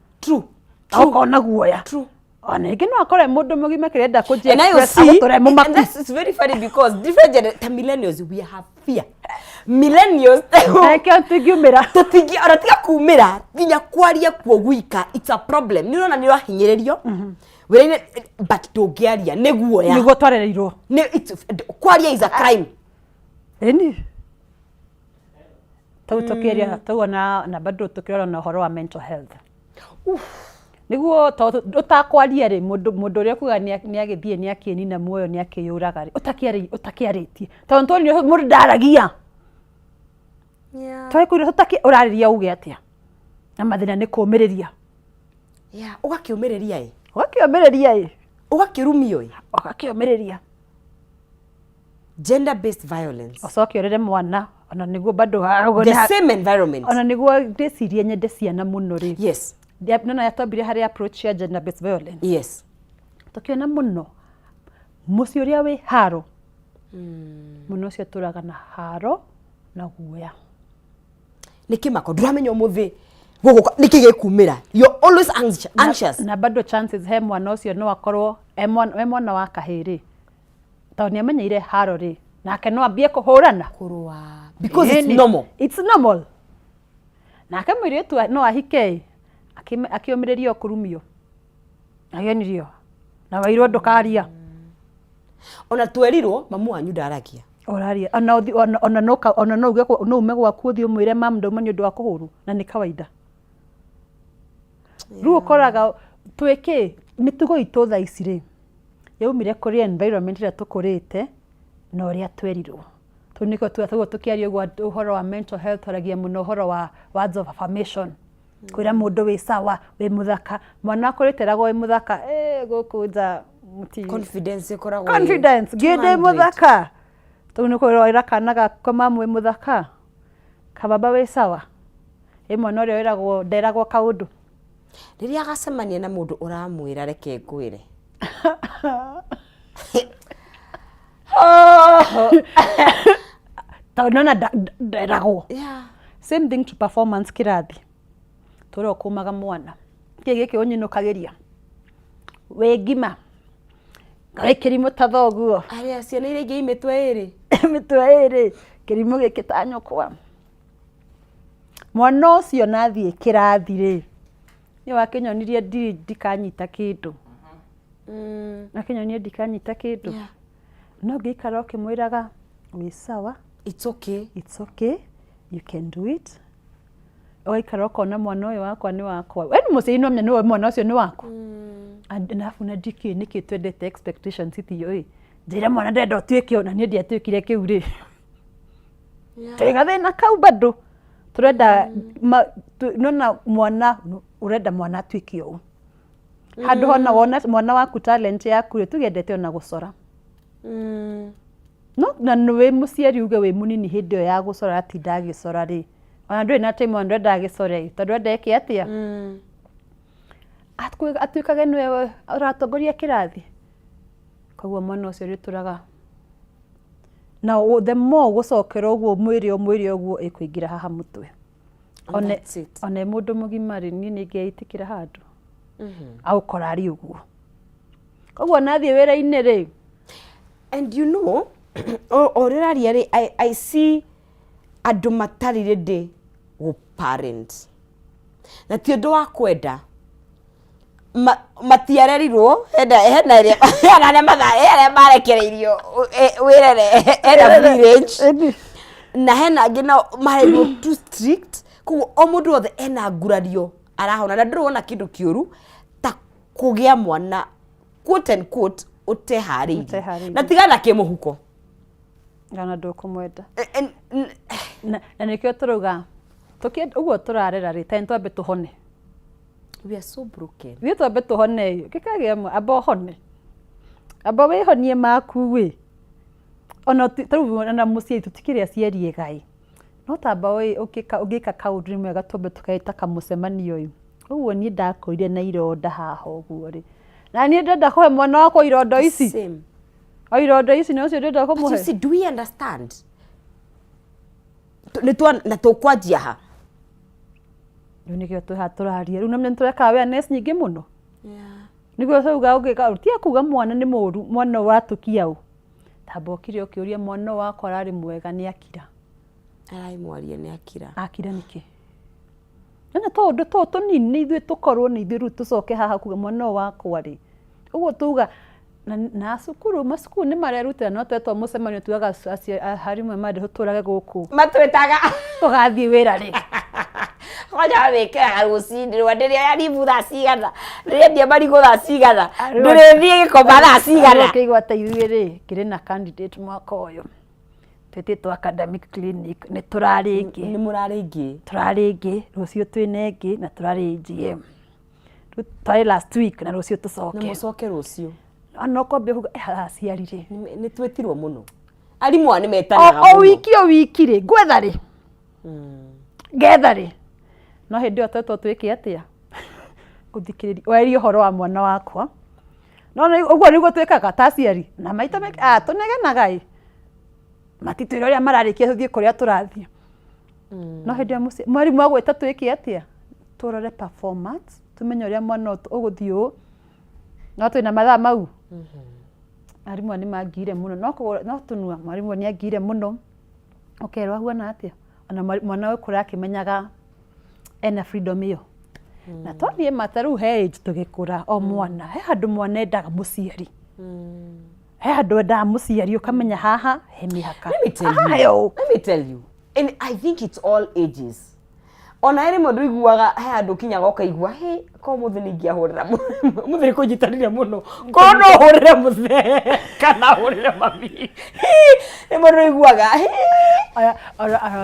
Agũkorwo guoya. Ona rĩngĩ no akore mũndũ mũgima kĩrenda kũnjia And I express see, agũtũre mũmaku. And that's, it's very funny because different ta millennials, we have fear. Millennials, Nakĩo tũngiumĩra. Tũtingi ona tiga kumĩra, nginya kwaria kuo gwika it's a problem. Nĩ ũrona nĩ ũrahinyĩrĩrio wĩra-inĩ, but ndũngĩaria nĩ guoya. Nĩguo twarereirwo. Kwaria is a crime. Ĩni tau tũkĩaria tau ona na bado tũkĩrora na ũhoro wa mental health. Nĩguo ũtakwaria rĩ, mũndũ ũrĩa kuga nĩ agĩthiĩ nĩ akĩnina muoyo, nĩ akĩyũraga rĩ, ũtakĩarĩtie, tondũ nĩtuonire mũndũ ndaragia. Twakwĩra tũtakĩ ũrarĩria uge atĩa na mathĩna nĩ kũmĩrĩria. Yeah, ũgakĩũmĩrĩria ĩ. Ũgakĩũmĩrĩria ĩ. Ũgakĩrumio ĩ. Ũgakĩũmĩrĩria. Gender based violence. Ũcoke ũrere mwana ona nĩguo bado The same environment. Ona nĩguo ndĩcirie nyende ciana mũno rĩ. Nona yatwambire harĩ approach ya gender based violence. Tũkĩona mũno mũciĩ ũrĩa wĩ haro mũno, ũcio tũraga na haro na guoya. Nĩ kĩmako, ndũramenya ũmũthĩ gũgũka nĩkĩ gĩkumĩra. You're always anxious. Anxious. Na bado chances he mwana ũcio no akorwo e mwana wa kahĩĩ rĩ, tondũ nĩ amenyeire haro rĩ, nake no ambie kũhũrana. Kũrũa. Because it's Ĩni. normal. It's normal. Nake mũirĩtu no ahike akĩũmĩrĩria o kũrumio agenirio na wairwo ndũkaria. Ona twerirwo mamu wanyu ndaragia. Ũraria ona ona no ona no uge no ume gwaku ũthiĩ ũmwĩre, "Mam, ndauma nĩ ũndũ wa kũhũrwo," na nĩ kawaida. Rĩu ũkoraga twĩkĩ mĩtugo itũ thaa ici rĩ, yaumire kũrĩ environment ĩrĩa tũkũrĩte na ũrĩa twerirwo. Tũu nĩkĩo tuga tũkĩaria ũguo ũhoro wa mental health, twaragia mũno ũhoro wa words of affirmation, kwĩra mũndũ wĩ sawa, wĩ mũthaka. Mwana akũrĩte eragwo wĩ mũthaka, gũkũ nja mũti Confidence ĩkoragwo ĩ Confidence ngĩ ndĩ 200. Mũthaka tũu nĩ kwĩra kana gakwa, "Mamu, wĩ mũthaka," kababa, "Wĩ sawa." Ĩ mwana ũrĩa wĩragwo nderagwo kaũndũ. Rĩrĩa agacemania na mũndũ ũramwĩra, "Reke ngwĩre," Tondũ nona nderagwo. Same thing to performance kĩrathi, tũrĩa ũkũmaga mwana kĩ gĩkĩ ũnyinũkagĩria wĩ ngima wĩ kĩrimũ ta thoguo. Arĩa ciana iria ingĩ i mĩtwe ĩrĩ. Mĩtwe ĩrĩ, kĩrimũ gĩkĩ ta nyũkwa. Mwana ũcio nathiĩ kĩrathi rĩ, nĩ wakĩnyonirie ndiri ndikanyita kĩndũ, akĩnyonie ndikanyita kĩndũ. No ngĩikara ũkĩmwĩraga wĩ sawa. It's okay. It's okay, you can do it. Ũgaikara ũkona mwana ũyũ wakwa nĩ wakwa. We nĩ mũciari, no menya nĩwe mwana ũcio nĩ waku. Na arabu na ndikĩũĩ nĩkĩ twendete expectations itiyo ĩ njĩra mwana ndĩrenda ũtuĩke ũna, niĩ ndiatuĩkire kĩu rĩ, twĩ gathĩna kau bado tũrenda nona mwana ũrenda mwana atuĩke ũũ handũ hona wona mwana waku talent yaku rĩ, tugendete ona gũcora. No na nĩ wĩ mũciari uge wĩ mũnini hĩndĩ ĩyo ya gũcora atinda agĩcora rĩ, ona ndũrĩ na time, ona ndũrenda agĩcore ĩ, tondũ ũrenda eke atĩa, atuĩkage nĩwe ũratongoria kĩrathi. Koguo mwana ũcio rĩtũraga na the more gũcokera ũguo mwĩrĩ o mwĩrĩ ũguo ĩkũingĩra haha mũtwe. And that's it. One mũndũ mũgima rĩ, niĩ nĩ ingĩĩtĩkĩra handũ agũkora arĩ ũguo. Koguo nathiĩ wĩra-inĩ rĩ. And you know, o ũrĩa ũraria rĩ, I see andũ matarĩ ready gũ parent na ti ũndũ wa kwenda. Matiarerirwo hena hena ĩrĩa hena arĩa hena arĩa marekereirio wĩrere, hena free range, na hena angĩ nao marerirwo too strict. Koguo o mũndũ wothe ena ngurario arahona, na ndũrĩ wona kĩndũ kĩũru ta kũgĩa mwana, quote and quote, ũteharĩirie. Ũteharĩirie. Na tigana kĩmũhuko. Kana ndũkũmwenda. Na nĩkĩo tũrauga ũguo tũrarera rĩ, tene twambe tũhone. We are so broken. Ithuĩ twambe tũhone ĩ, ũngĩkagĩa amba ũhone, amba wĩhonie maku ĩ. Ona tarĩu ona mũciĩ tũtikĩrĩ aciari ega ĩ, no tamba ũngĩka kaũndũ nĩ mwega twambe tũkaĩta kamũcemanio ĩ. Ũguo niĩ ndakũrire na ironda haha ũguo rĩ, na niĩ ndĩrenda kũhe mwana wakwa ironda ici. Same. O ironda ici nĩ ũcio ndĩrenda But you kũmũhe. see, do we understand? Nĩ na tũkwanjia ha? Rĩu nĩkĩo twĩ haha tũraria rĩu, na nĩ tũreka awareness nyingĩ mũno nĩguo tũuga ũngĩka tia kuga mwana nĩ mũru, mwana ũratũkia ũ, tamba ũkire ũkĩũria mwana ũyũ wakwa ararĩ mwega nĩ akira. Ararĩ mwarie nĩ akira. Akira nĩkĩ? Nona tũũndũ tũũ tũnini nĩ ithuĩ tũkorwo nĩ ithuĩ rĩu tũcoke haha kuga mwana ũyũ wakwa rĩ, ũguo tuga na cukuru, macukuru nĩ marerutĩra, no twetwo mũcemanio tugaga arimũ marĩ tũtũrage gũkũ. Matwĩtaga. Tũgathiĩ wĩra rĩ. Kwanja wĩkĩraga rũcinĩ rwa ndĩrĩoya ribu thaa cigana, ndĩrĩendia marigũ thaa cigana, ndĩrĩthiĩ gĩkomba thaa cigana. Ũkĩigua ta ithuĩ rĩ, kĩrĩ na candidate mwaka ũyũ twĩtĩtwo academic clinic, nĩ tũrarĩ ĩngĩ. Nĩ mũrarĩ ĩngĩ. Tũrarĩ ĩngĩ, rũciũ twĩna ĩngĩ na tũrarĩ AGM. Rĩu twarĩ last week na rũciũ Na tũcoke. mũcoke rũciũ. Ona ũkwambia kuga "Eh, aciari rĩ. Nĩ twĩtirwo mũno. Arimũ aya nĩ metanaga O mũno. wiki o wiki rĩ, ngwetha rĩ. Ngetha rĩ. No hĩndĩ ĩyo twetwo twĩke atĩa? Ũthikĩrĩrie, warie ũhoro wa mwana wakwa. No ũguo nĩguo twĩkaga ta aciari. Na maita maingĩ, ah, tũnegenaga ĩ. Matitwĩra ũrĩa mararĩkia tũthiĩ kũrĩa tũrathiĩ. No hĩndĩ ĩyo mwarimũ agwĩta twĩke atĩa? Tũrore performance, tũmenye ũrĩa mwana ũgũthiĩ ũũ. No twĩna mathaa mau. Arimũ nĩ mangiire mũno. No no tũnua, mwarimũ nĩ angiire mũno. Ũkerwo ahuana atĩa? Ona mwana ũkũra akĩmenyaga ena freedom ĩyo. Na twathiĩ mata rĩu he age tũgĩkũra o mwana, he handũ mwana endaga mũciari. He handũ endaga mũciari ũkamenya haha he mĩhaka. Let me tell Haha you. he ũũ. Let me tell you. And I think it's all ages. Ona he rĩmwe ndũiguaga he handũ ũkinyaga ũkaigua he ko mũthĩ nĩ ingĩahũrĩra mũthĩ nĩ kũnyitanĩra mũno ko no hũrĩre mũthee kana hũrĩre mami. Rĩmwe ndũiguaga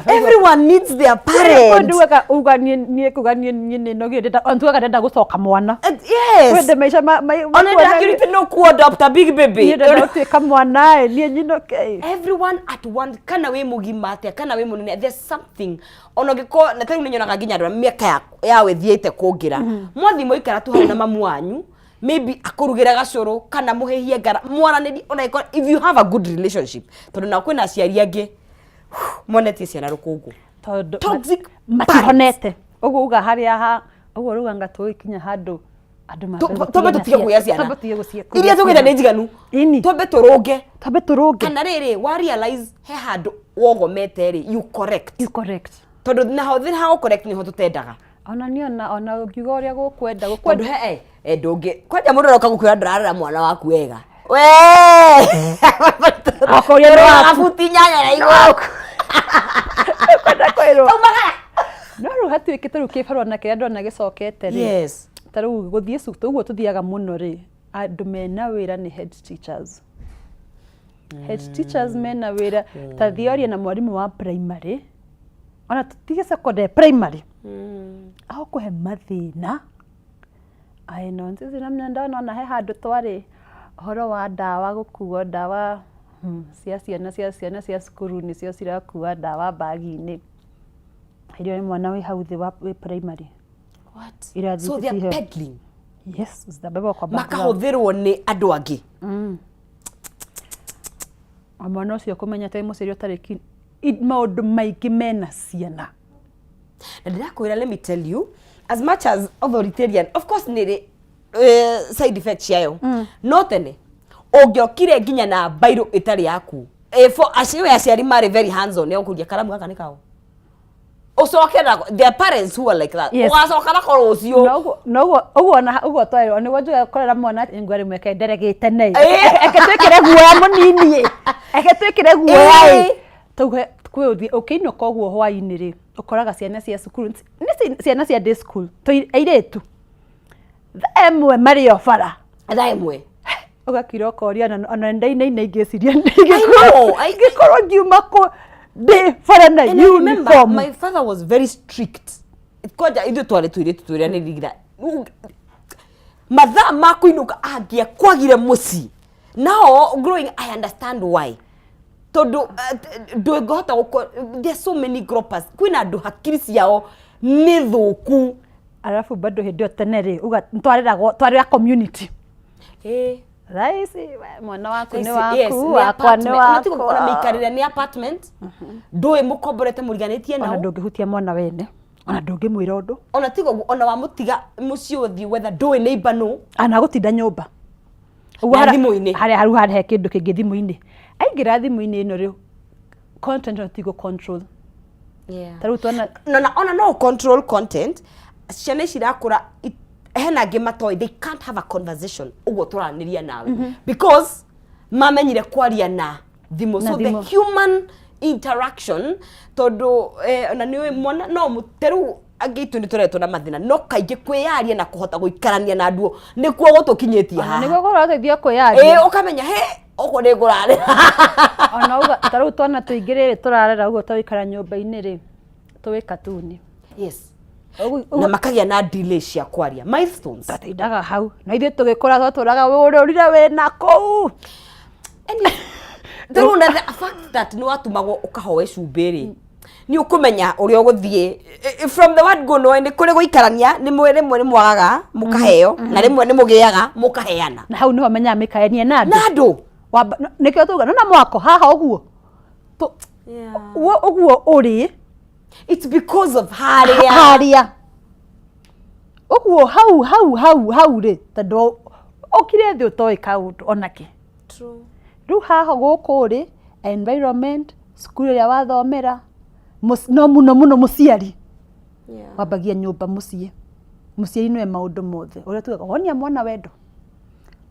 everyone needs their parents. Ndugaga uga niĩ kuga niĩ niĩ nĩ nogire ndenda ona tugaga ndenda gũcoka mwana. Yes. Wende maica ma ma Ona ndakĩrĩte no ku adopt a big baby. Niĩ ndenda gũtuĩka mwana ĩ niĩ nyinũke. Everyone at one kana wĩ mũgima atĩa kana wĩ mũnene, there's something ona ũngĩkorwo na tarĩu nĩnyonaga nginya andũ arĩa mĩaka yawe ĩthiĩte kũngĩra, mwathiĩ mwaikara tu hau na mamu wanyu, maybe akũrugĩre gacũrũ kana mũhĩhie ngara mwaranĩrie, ona ĩkorwo if you have a good relationship, tondũ nao kwĩna aciari angĩ monetie ciana rũkũngũ. Tondũ Toxic matihonete. Ũguo uga harĩa ha ũguo rauga anga tũgĩkinya handũ andũ mambe Twambe tũtige kũgĩa ciana. Twambe tũtige gũcia Iria tũgĩte nĩ njiganu. Ini. Twambe tũrũnge. Twambe tũrũnge. Kana rĩrĩ wa realize he handũ wogomete rĩ, you correct. You correct. Tondũ naho thĩ ha correct nĩho tũtendaga. Ona niĩ ona ũngiuga ũrĩa gũkwenda Tondũ gũkwenda. he eh ndũngĩ kwanja mũndũ aroka gũkwĩra ndũrarera mwana waku wega. We! Akoria nĩ waku. Buti 8 na igũrũ. Kwenda kwĩrwo. No rĩu hatuĩkĩte rĩu kĩbarũa na kĩrĩa ndona gĩcokete rĩ. Yes. Ta rĩu gũthiĩ cukuru ũguo tũthiaga mũno rĩ, andũ mena wĩra nĩ head teachers. Head teachers mena wĩra ta thiĩ warie na mwarimũ wa primary, ona tũtige secondary, primary. Agũkũhe mathĩna. Aĩ no sisi na ndona ona he handũ twarĩ ũhoro wa ndawa gũkuo ndawa cia ciana cia ciana cia cukuru nĩcio cirakua ndawa bagi-inĩ. Hĩndĩ ĩyo nĩ mwana wĩ hau thĩ wa wĩ primary. What? Irathi So they are cihe. peddling. Yes, zitabebwa kwa bag zao. Makahũthĩrwo nĩ andũ angĩ. Na mwana ũcio kũmenya atĩ mũciari ũtarĩ keen, maũndũ maingĩ mena ciana. Na ndĩrakwĩra, let me tell you, as much as authoritarian, of course nĩ side effect ciayo, no tene ũngĩokire nginya na bairũ ĩtarĩ yaku, for aciari, aciari marĩ very hands on, nĩgũkũria karamu gaka nĩ kao ũcoke nako. There are parents who are like that. Yes. Ũgacoka nako rũciũ. No ũguo no ũguo ũguo ona ũguo twarĩrwo nĩguo njuge kũrera mwana ngwa rĩmwe eke nderegĩte nei. Eke twĩkĩre guoya mũnini ĩ. Eke twĩkĩre guoya ĩ. Tuge kwĩ ũthiĩ ũkĩinũka ũguo hwainĩ rĩ, ũkoraga ciana cia cukuru nĩ ciana cia day school airĩtu thaa 1 marĩ o bara. Thaa 1. Ũgakira ũkoria ona ndainaina ingĩciria know, ingĩkorwo ngiuma kũ ndĩ bara na And I remember uniform. my father was very strict. Kwanja ithuĩ twarĩ tũirĩtu tũrĩa nĩ rigira mathaa ma kũinũka angĩakwagire mũciĩ. Now growing I understand why. Tondũ ndũngĩhota gũko there are so many gropers. Kwĩna andũ hakiri ciao nĩ thũku. Arabu bado hĩndĩ ĩyo tene rĩ uga twareragwo twarĩ a community. Thaa ici we, mwana waku nĩ Yes, waku nĩ wakwa nĩ apartment. Ona tiga ona wakwa. mĩikarĩre nĩ apartment. Ndũĩ mũkomborete mũriganĩtie Ona nao. ndũngĩhutia mwana wene. Ona ndũngĩmwĩra ũndũ. Ona tiga ũguo, ona wamũtiga mũciĩ ũthiĩ gwetha ndũĩ neighbor nũ. Ana gũtinda nyũmba. Ũguo Na thimũ-inĩ. Harĩa hau harĩa he kĩndũ kĩngĩ thimũ-inĩ. Aingĩra thimũ-inĩ ĩno rĩu content no tigo control. Ta rĩu twana No, na ona no control content. Ciana ici irakũra hena angĩ matoĩ, they can't have a conversation ũguo tũranĩria nawe because mamenyire kwaria na thimũ. Na So the thimũ. human interaction tondũ ona nĩ mwana no ta rĩu Angĩ itũ nĩ tũreretwo na mathĩna, no kaingĩ kwĩyaria na kũhota gũikarania na andũ nĩkuo gũtũkinyĩtie haha. Nĩguo kũrateithia kwĩyaria. Ĩĩ, ũkamenya he ũguo nĩ ngũrarĩra. Ona uga ta rĩu twana tũingĩ rĩrĩ tũrarera ũguo tũgũikara nyũmba-inĩ rĩ, tũĩ katuni. Yes, na makagĩa na delay cia kwaria, milestones. Twatindaga hau na ithuĩ tũgĩkũra twatũraga ũrũrire wĩna kũu. Rĩu na the fact that nĩ watumagwo ũkahoe cumbĩ rĩ, nĩ ũkũmenya ũrĩa ũgũthiĩ from the word go. No nĩ kũrĩ gũikarania, nĩ mwe rĩmwe nĩ mwagaga mũkaheo, na rĩmwe nĩ mũgĩaga mũkaheana. Na hau nĩho menyaga mĩkaenia na andũ. Na andũ. Nĩkĩo tuga nona mwako haha ũguo ũguo ũrĩ. It's because of harĩa. Harĩa ũguo hau hau hau hau rĩ, tondũ ũkire thĩ ũtoĩ kaũndũ onakĩ. Rĩu haha gũkũ rĩ, environment, cukuru ĩrĩa wathomera, no mũno mũno mũciari. Wambagia nyũmba, mũciĩ, mũciari nĩwe maũndũ mothe. Ũrĩa tugaga wonia mwana wendo,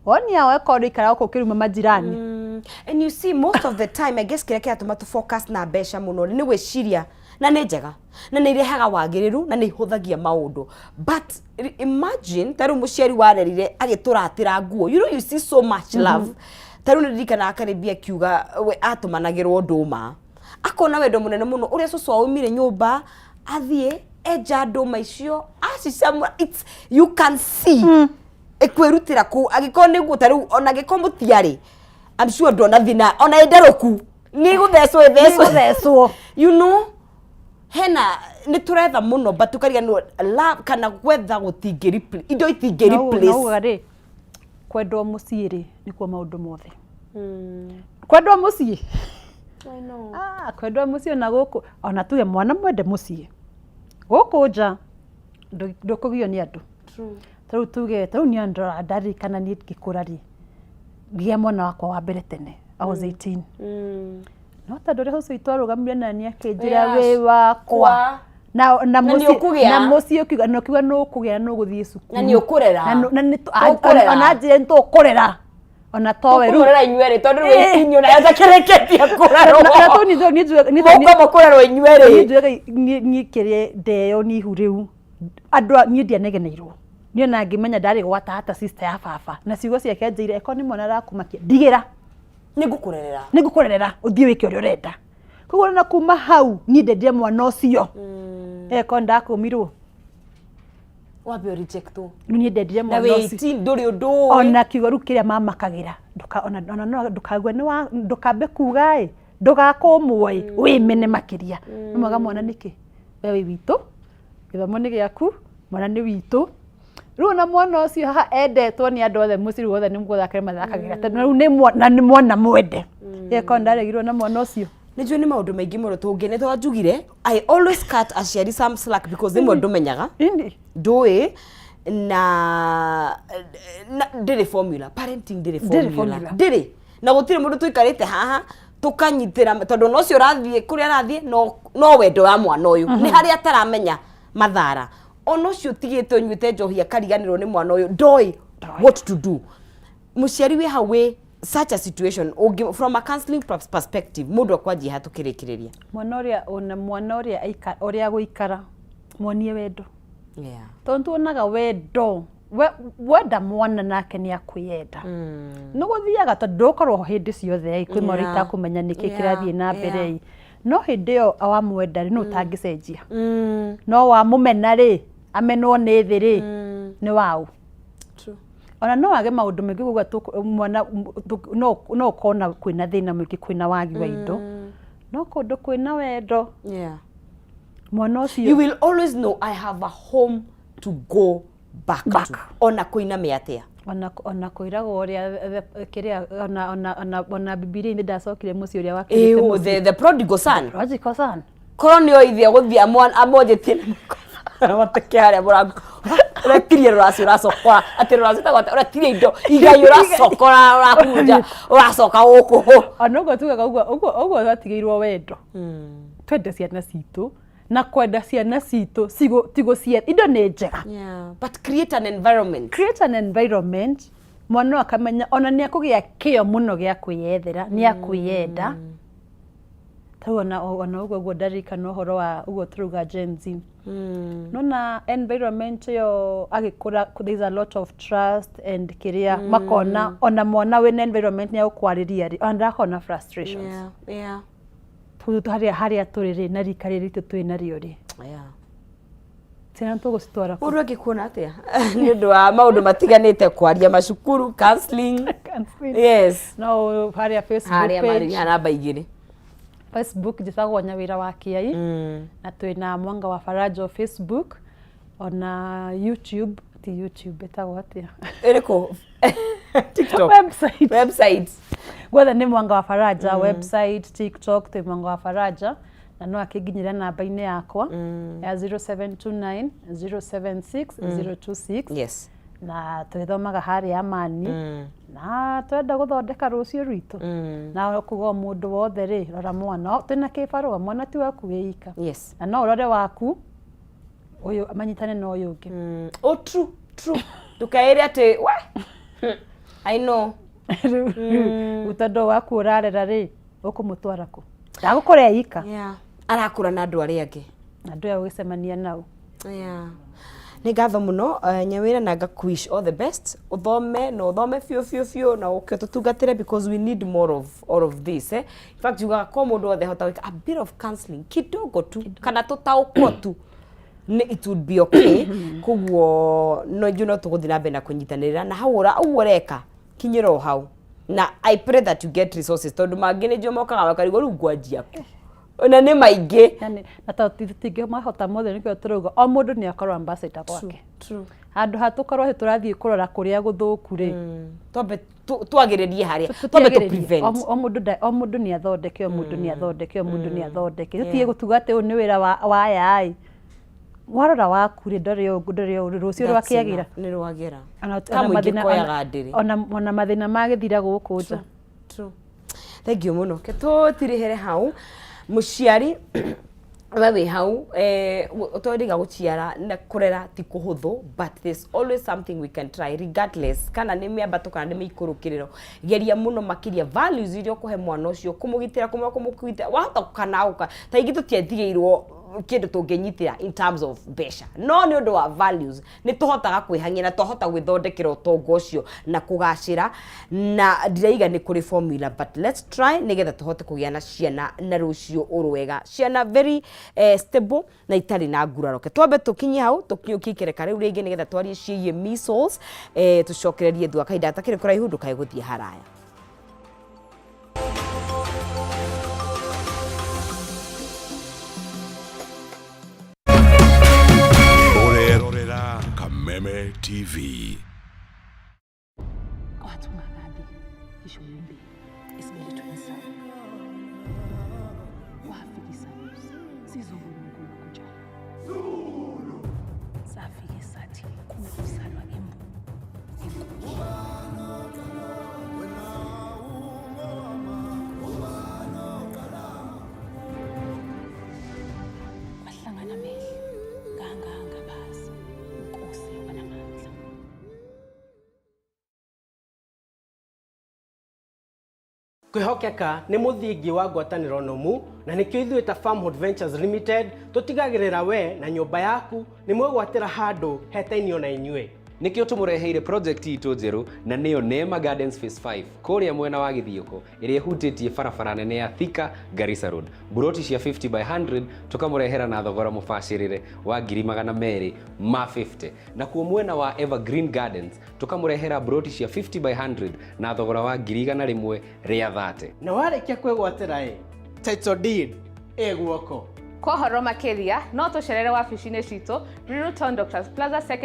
wonia weka ũrĩa ikara gũkũ ũkĩruma majirani. And you see, most of the time, I guess kĩrĩa kĩratũma tũ focus na mbeca mũno nĩ gwĩciria na nĩ njega na nĩ irehaga wagĩrĩru na nĩ ihũthagia maũndũ, but imagine ta rĩu mũciari warerire agĩtũratĩra nguo, you see so much love. Ta rĩu nĩ ndirikanaga Karĩmbia akiuga we atũmanagĩrwo ndũma, akona wendo mũnene mũno ũrĩa cũcũ aumire nyũmba athiĩ enja ndũma icio acicamũra. It's, you can see ĩkwĩrutĩra kũu angĩkorwo nĩguo ta rĩu ona angĩkorwo mũtiarĩ, I'm sure ndona thina ona ĩnderũku nĩ gũthecwo ĩthecwo. Nĩgũthecwo. Hena nĩ tũretha mũno, but tũkariganĩrwo love kana gwetha gũtingĩ indo itingĩ replace. Nauga rĩ, kwendwo mũciĩ rĩ, nĩkuo maũndũ mothe. Kwendwo mũciĩ. Ah, kwendwo mũciĩ ona gũkũ, ona tuge mwana mwende mũciĩ, gũkũ nja ndũkũgio nĩ andũ. Ta rĩu tuge, ta rĩu niĩ ndora ndarikana niĩ ngĩkũra rĩ, ngĩgĩa mwana wakwa wa mbere tene, I was 18, no tondũ ũrĩa ũcio witũ arũgamire na niĩ akĩnjĩra wĩ wakwa Kwa. na Na mũciĩ nĩũkũgĩa. Na mũciĩ ũkiuga na ũkiuga nũkũgĩa na nũgũthiĩ cukuru. Na nĩũkũrera. Na Tũkũrera. ona njĩre nĩtũkũrera ona towe rĩu. Tũkũmũrera inyuerĩ tondũ rĩu Ĩĩ. 18 ona atakĩrĩkĩtie kũrerwo. Na tũ niĩ Mũkwamba kũrerwo inyuerĩ. Niĩ njugaga niĩ kĩrĩa ndeo nĩ ihu rĩu andũ niĩ ndianegeneirwo niĩ ona ngĩmenya ndarĩ gwa tata, sister ya baba, na ciugo ciake njĩire eko nĩ mwana arakũmakia ndigĩra. Nĩngũkũrerera. Nĩngũkũrerera ũthiĩ wĩke ũrĩa ũrenda. Koguo ona kuma hau niĩ ndendire mwana ũcio eko ndakũmirwo. Wambe rejectwo. Rĩu niĩ ndendire Na mwana wĩ ũcio. 18 ndũrĩ ũndũ ũĩ. Ona kiugo rĩu kĩrĩa mamakagĩra ndũka ona no ndũkague nĩ wa ndũkambe kuga ĩ ndũgakũmwo ĩ wĩmene makĩria. Nĩ mwega mwana nĩkĩ we wĩ witũ, gĩthomo nĩ gĩaku, mwana nĩ witũ. Rĩu ona mwana ũcio haha endetwo nĩ andũ othe mũciĩ, rĩu othe nĩ gũthakĩra mathakagĩra tondũ rĩu nĩ mwana, nĩ mwana mwende eko ndaregirwo na mwana ũcio. Nĩ njũĩ nĩ maũndũ maingĩ mũno tũngĩ nĩ twanjugire. I always cut aciari some slack because rĩmwe ndũmenyaga. Ĩni. Ndũĩ na ndĩrĩ formula, parenting ndĩrĩ Ndĩrĩ formula. Formula. Ndĩrĩ, na gũtirĩ mũndũ tũikarĩte haha tũkanyitĩra tondũ ona ũcio ũrathiĩ kũrĩa arathiĩ no wendo wa mwana ũyũ nĩ harĩa ataramenya mathara, ona ũcio ũtigĩte ũnyuĩte njohi akariganĩrwo nĩ mwana ũyũ, ndoĩ what to do. Mũciari wĩ hau wĩ such a situation, ũngĩ, from a counseling perspective, mũndũ akwanjia ha tũkĩrĩkĩrĩria? Mwana ũrĩa ona mwana ũrĩa ũrĩa gũikara muonie wendo, tondũ tuonaga wendo wenda mwana nake nĩ akwĩyenda. Nĩ gũthiaga tondũ ndũgũkorwo ho hĩndĩ ciothe ĩ, kwĩ marĩa itakũmenya nĩkĩ kĩrathiĩ na mbere ĩ, no hĩndĩ ĩyo wamwenda rĩ, nũ ũtangĩcenjia? No wamũmena rĩ, amenwo nĩ thĩ rĩ, nĩ waũ? Ona no wage maũndũ maingĩ kuga mwana no ũkona kwĩna thĩna mũingĩ, kwĩna wagi wa indo, no kũndũ kwĩna wendo mwana ũcio You will always know I have a home to go back, Back. to ona kũiname atĩa. Ona kwĩragwo ũrĩa kĩrĩa ona Bibilia-inĩ ndacokire mũciĩ ũrĩa wakĩrĩte. Ĩũ, the prodigal son. Prodigal son. Korwo nĩ oithia gũthiĩ amonjetie na mateke harĩa mũrango, ũretirie rũracio ũracokora atĩ rũracio tagwo atĩa, ũretirie indo igai ũracokora ũrahunja ũracoka gũkũ. Ona ũguo tugaga ũguo twatigĩirwo wendo, twende ciana citũ na kwenda ciana citũ ti gũcietha indo nĩ njega. Yeah. But create an environment. Create an environment mwana akamenya ona nĩ akũgĩa kĩo mũno gĩa kwĩyethera, nĩ akwĩyenda. Tarĩu ona ũguo ũguo ndarikana ũhoro wa ũguo tũrauga Gen Z, nona environment ĩyo agĩkũra, there is a lot of trust and kĩrĩa makona ona mwana wĩna environment nĩ agũkwarĩria rĩ, ona ndarakorwo na frustrations. Tondũ harĩa tũrĩ rĩ, na rika rĩrĩ ritũ twĩ narĩo rĩ, ciana tũgũcitwara kũ? Mũndũ angĩkuona atĩa nĩ ũndũ wa maũndũ matiganĩte, kwaria macukuru, counseling? Counseling. Yes. No harĩa Facebook harĩa page. Marĩ namba 2. Facebook njĩtagwo Nyawĩra wa Kĩai, na twĩna Mwanga wa Faraja o Facebook, ona YouTube, ti YouTube, ĩtagwo atĩa? Ĩrĩkũ? TikTok? Website. Website. Guothe nĩ Mwanga wa Faraja. Website, TikTok twĩ Mwanga wa Faraja, na no akĩnginyĩra namba-inĩ yakwa ya 0729 076 026. Na twĩthomaga harĩa Amani, na twenda gũthondeka rũciũ rwitũ, na kuga o mũndũ wothe rĩ, rora mwana. O, twĩna kĩbarũa, mwana ti waku wĩ ika, na no ũrore waku ũyũ manyitane na ũyũ ũngĩ. Oh, true, true. Ndũkaĩre atĩ we, I know. Rĩu tondũ waku ũrarera rĩ, ũkũmũtwara kũ? Ndagũkũra ika. Yeah, arakũra na andũ arĩa angĩ. Na andũ aya ũgĩcemania nao. Yeah. Nĩ ngatho mũno, Nyawĩra, na ngakwish all the best. Ũthome na ũthome biũ biũ biũ na ũke ũtũtungatĩre, because we need more of all of this, eh? In fact, jugaga ko mũndũ wothe hota gwĩka a bit of counseling kidogo tu, kana tũtaũkwo tu, nĩ it would be okay. Koguo no ithuĩ no tũgũthiĩ na mbere na kũnyitanĩrĩra na hau ũra ũguo ũreka, kinyĩra o hau, na I pray that you get resources, tondũ mangĩ nĩ njũĩ mokaga makarigwo rĩu ngwanjia kũ, na nĩ maingĩ. Yani, na tondũ tũtingĩmahota mothe, nĩkĩo tũrauga o mũndũ nĩ akorwo ambassador gwake. True. Handũ ha tũkorwo atĩ tũrathiĩ kũrora kũrĩa gũthũku rĩ, twambe twagĩrĩrie harĩa twambe tũ tũtiagĩrĩrie. Prevent. O mũndũ nĩ athondeke, o mũndũ nĩ athondeke, o mũndũ nĩ athondeke. Tũtige gũtuga atĩ ũyũ nĩ wĩra wa aya ĩ, warora waku rĩ, ndore ũguo, ndore ũũ, rũciũ That's rwakĩagĩra. enough. Nĩ rwagĩra. Ona Ka mũingĩ mathĩna koyaga ndĩrĩ. Ona mathĩna magĩthira gũkũ nja. True. Thank you mũno. Ke tũtirĩhere hau, mũciari we wĩ hau, twariga gũciara na kũrera ti kũhũthũ, but there's always something we can try, regardless kana nĩ mĩambato kana nĩ mĩikũrũkĩrĩro. Geria mũno makĩria values iria ũkũhe mwana ũcio, kũmũgitĩra, kũmũgitĩra wahota kana gũka ta ingĩ tũtiatigĩirwo kĩndũ tũngĩnyitĩra in terms of mbeca, no nĩ ũndũ wa values nĩ tũhotaga kwĩhang'ia na twahota gwĩthondekera ũtonga ũcio na kũgacĩra. Na ndiraiga nĩ kũrĩ formula, but let's try nĩgetha tũhote kũgĩa na ciana na rũciũ ũrwega, ciana very stable na itarĩ na nguraro. Ke twambe tũkinye hau, tũkinyũkie ikereka rĩu rĩngĩ nĩgetha twarie ciĩgiĩ measles, tũcokererie thutha kahinda gatakĩrĩ kũraihu. Ndũkae gũthiĩ haraya. Ũrerorera Kameme TV. Wathi ungakabi ngisho imbewu esibelethweni sakho, wafika isalusi sizobona ukuba kunjani. Safike sathi kuzalwa imbulu enkulu. Kwahlangana amehlo ngangangabazi inkosi yobanamandla. Kwĩhokeka nĩ mũthingi wa ngwatanĩro nũmu, na nĩkĩo ithuĩ ta Farmhold Ventures Limited tũtigagĩrĩra we na nyũmba yaku nĩ mwegwatĩra handũ hetainio na inyuĩ. Nĩkĩo tũmũreheire project itũ njerũ, na nĩyo Neema Gardens Phase 5 kũrĩa mwena wa Gĩthiũkũ, ĩrĩa ĩhutĩtie barabara nene ya Thika Garissa Road. Mburoti cia 50 by 100 tũkamũrehera na thogora mũbacĩrĩre wa 250,000. Nakuo mwena wa Evergreen Gardens tũkamũrehera mburoti cia 50 by 100 na thogora wa 130,000. Na warĩkia kwĩgwatĩra ĩ, title deed ĩ guoko. Kwa ũhoro makĩria no tũcerere wabici-inĩ citũ Ruiru Town, Doctors Plaza, second